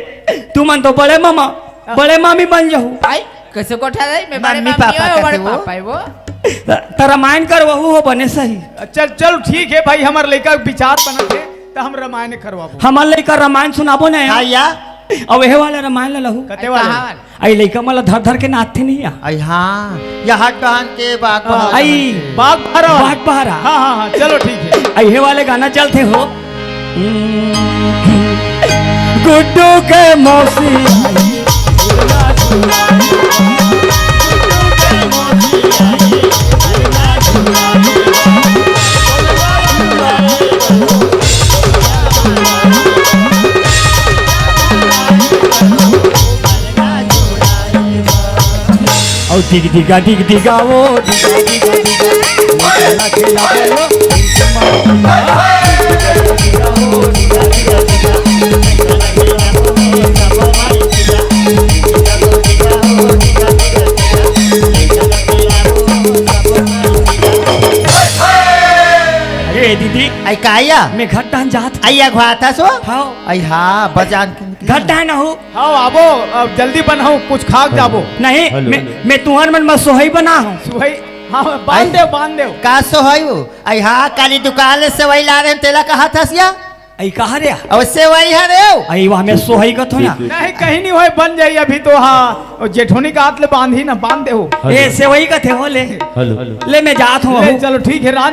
तुमन तो बड़े मामा, हाँ। बड़े मामी बन जाहू। आई, कइसे गोठा रही? मैं बड़े मम्मी मामी पापा हो, बड़े कथे वो। पापा हे वो। त, त रामायण करवाहू हो बने सही। चल, चल, ठीक हे भाई, हमर लइका के विचार बनत हे, त हम रामायण करवाबो। हमर लइका रामायण सुनाबो न। हाँ या। अब एहे वाला रामायण ल लहू। कते वाला? कहाँ वाला? अई लइका मन ल धर धर के नाचथे नहीं या। अई हाँ, या हट डहन के बाग हाँ, बहारा अई मन के। बाग बहारा वाला। बाग बहारा। हाँ, हाँ, हाँ, चलो ठीक हे। अई हे वाले गाना चलथे हो। गुड्डू के मौसी। अउ दिग दिगा, दिग दिगा, ओ दिगा, दिगा, दिगा, दिगा, दिगा, बोलो। अरे दीदी, आई का या? मैं घर डाहन जात हूँ। आई अघवात हस ओ? हाँ। आई हाँ, बजान के घर डाहन हूँ। हाँ, आबो, अब जल्दी बनाओ, कुछ खा के जाबो। नहीं, हेलो, मैं, हेलो। मैं तुहर मन म सोहई बनाहूँ। सोहई? हाँ, बांध आई, देव, बांध देव। का सोहई हो? आई हाँ, काली दुकान ले सेवई ला रहे, तेला कहा था सिया? आई कहा रे? अब सेवई है रे। आई वहाँ में सोहई का थोड़ा। नहीं, कहीं नहीं होय, बन जाई अभी तो। हाँ, ओ जेठोनी का हाथ ले बांधी ना, बांध देव। ए, सेवई का थे हो ले। Hello, hello. ले, मैं जात हूँ ले, अहू। चलो ठीक है, रांध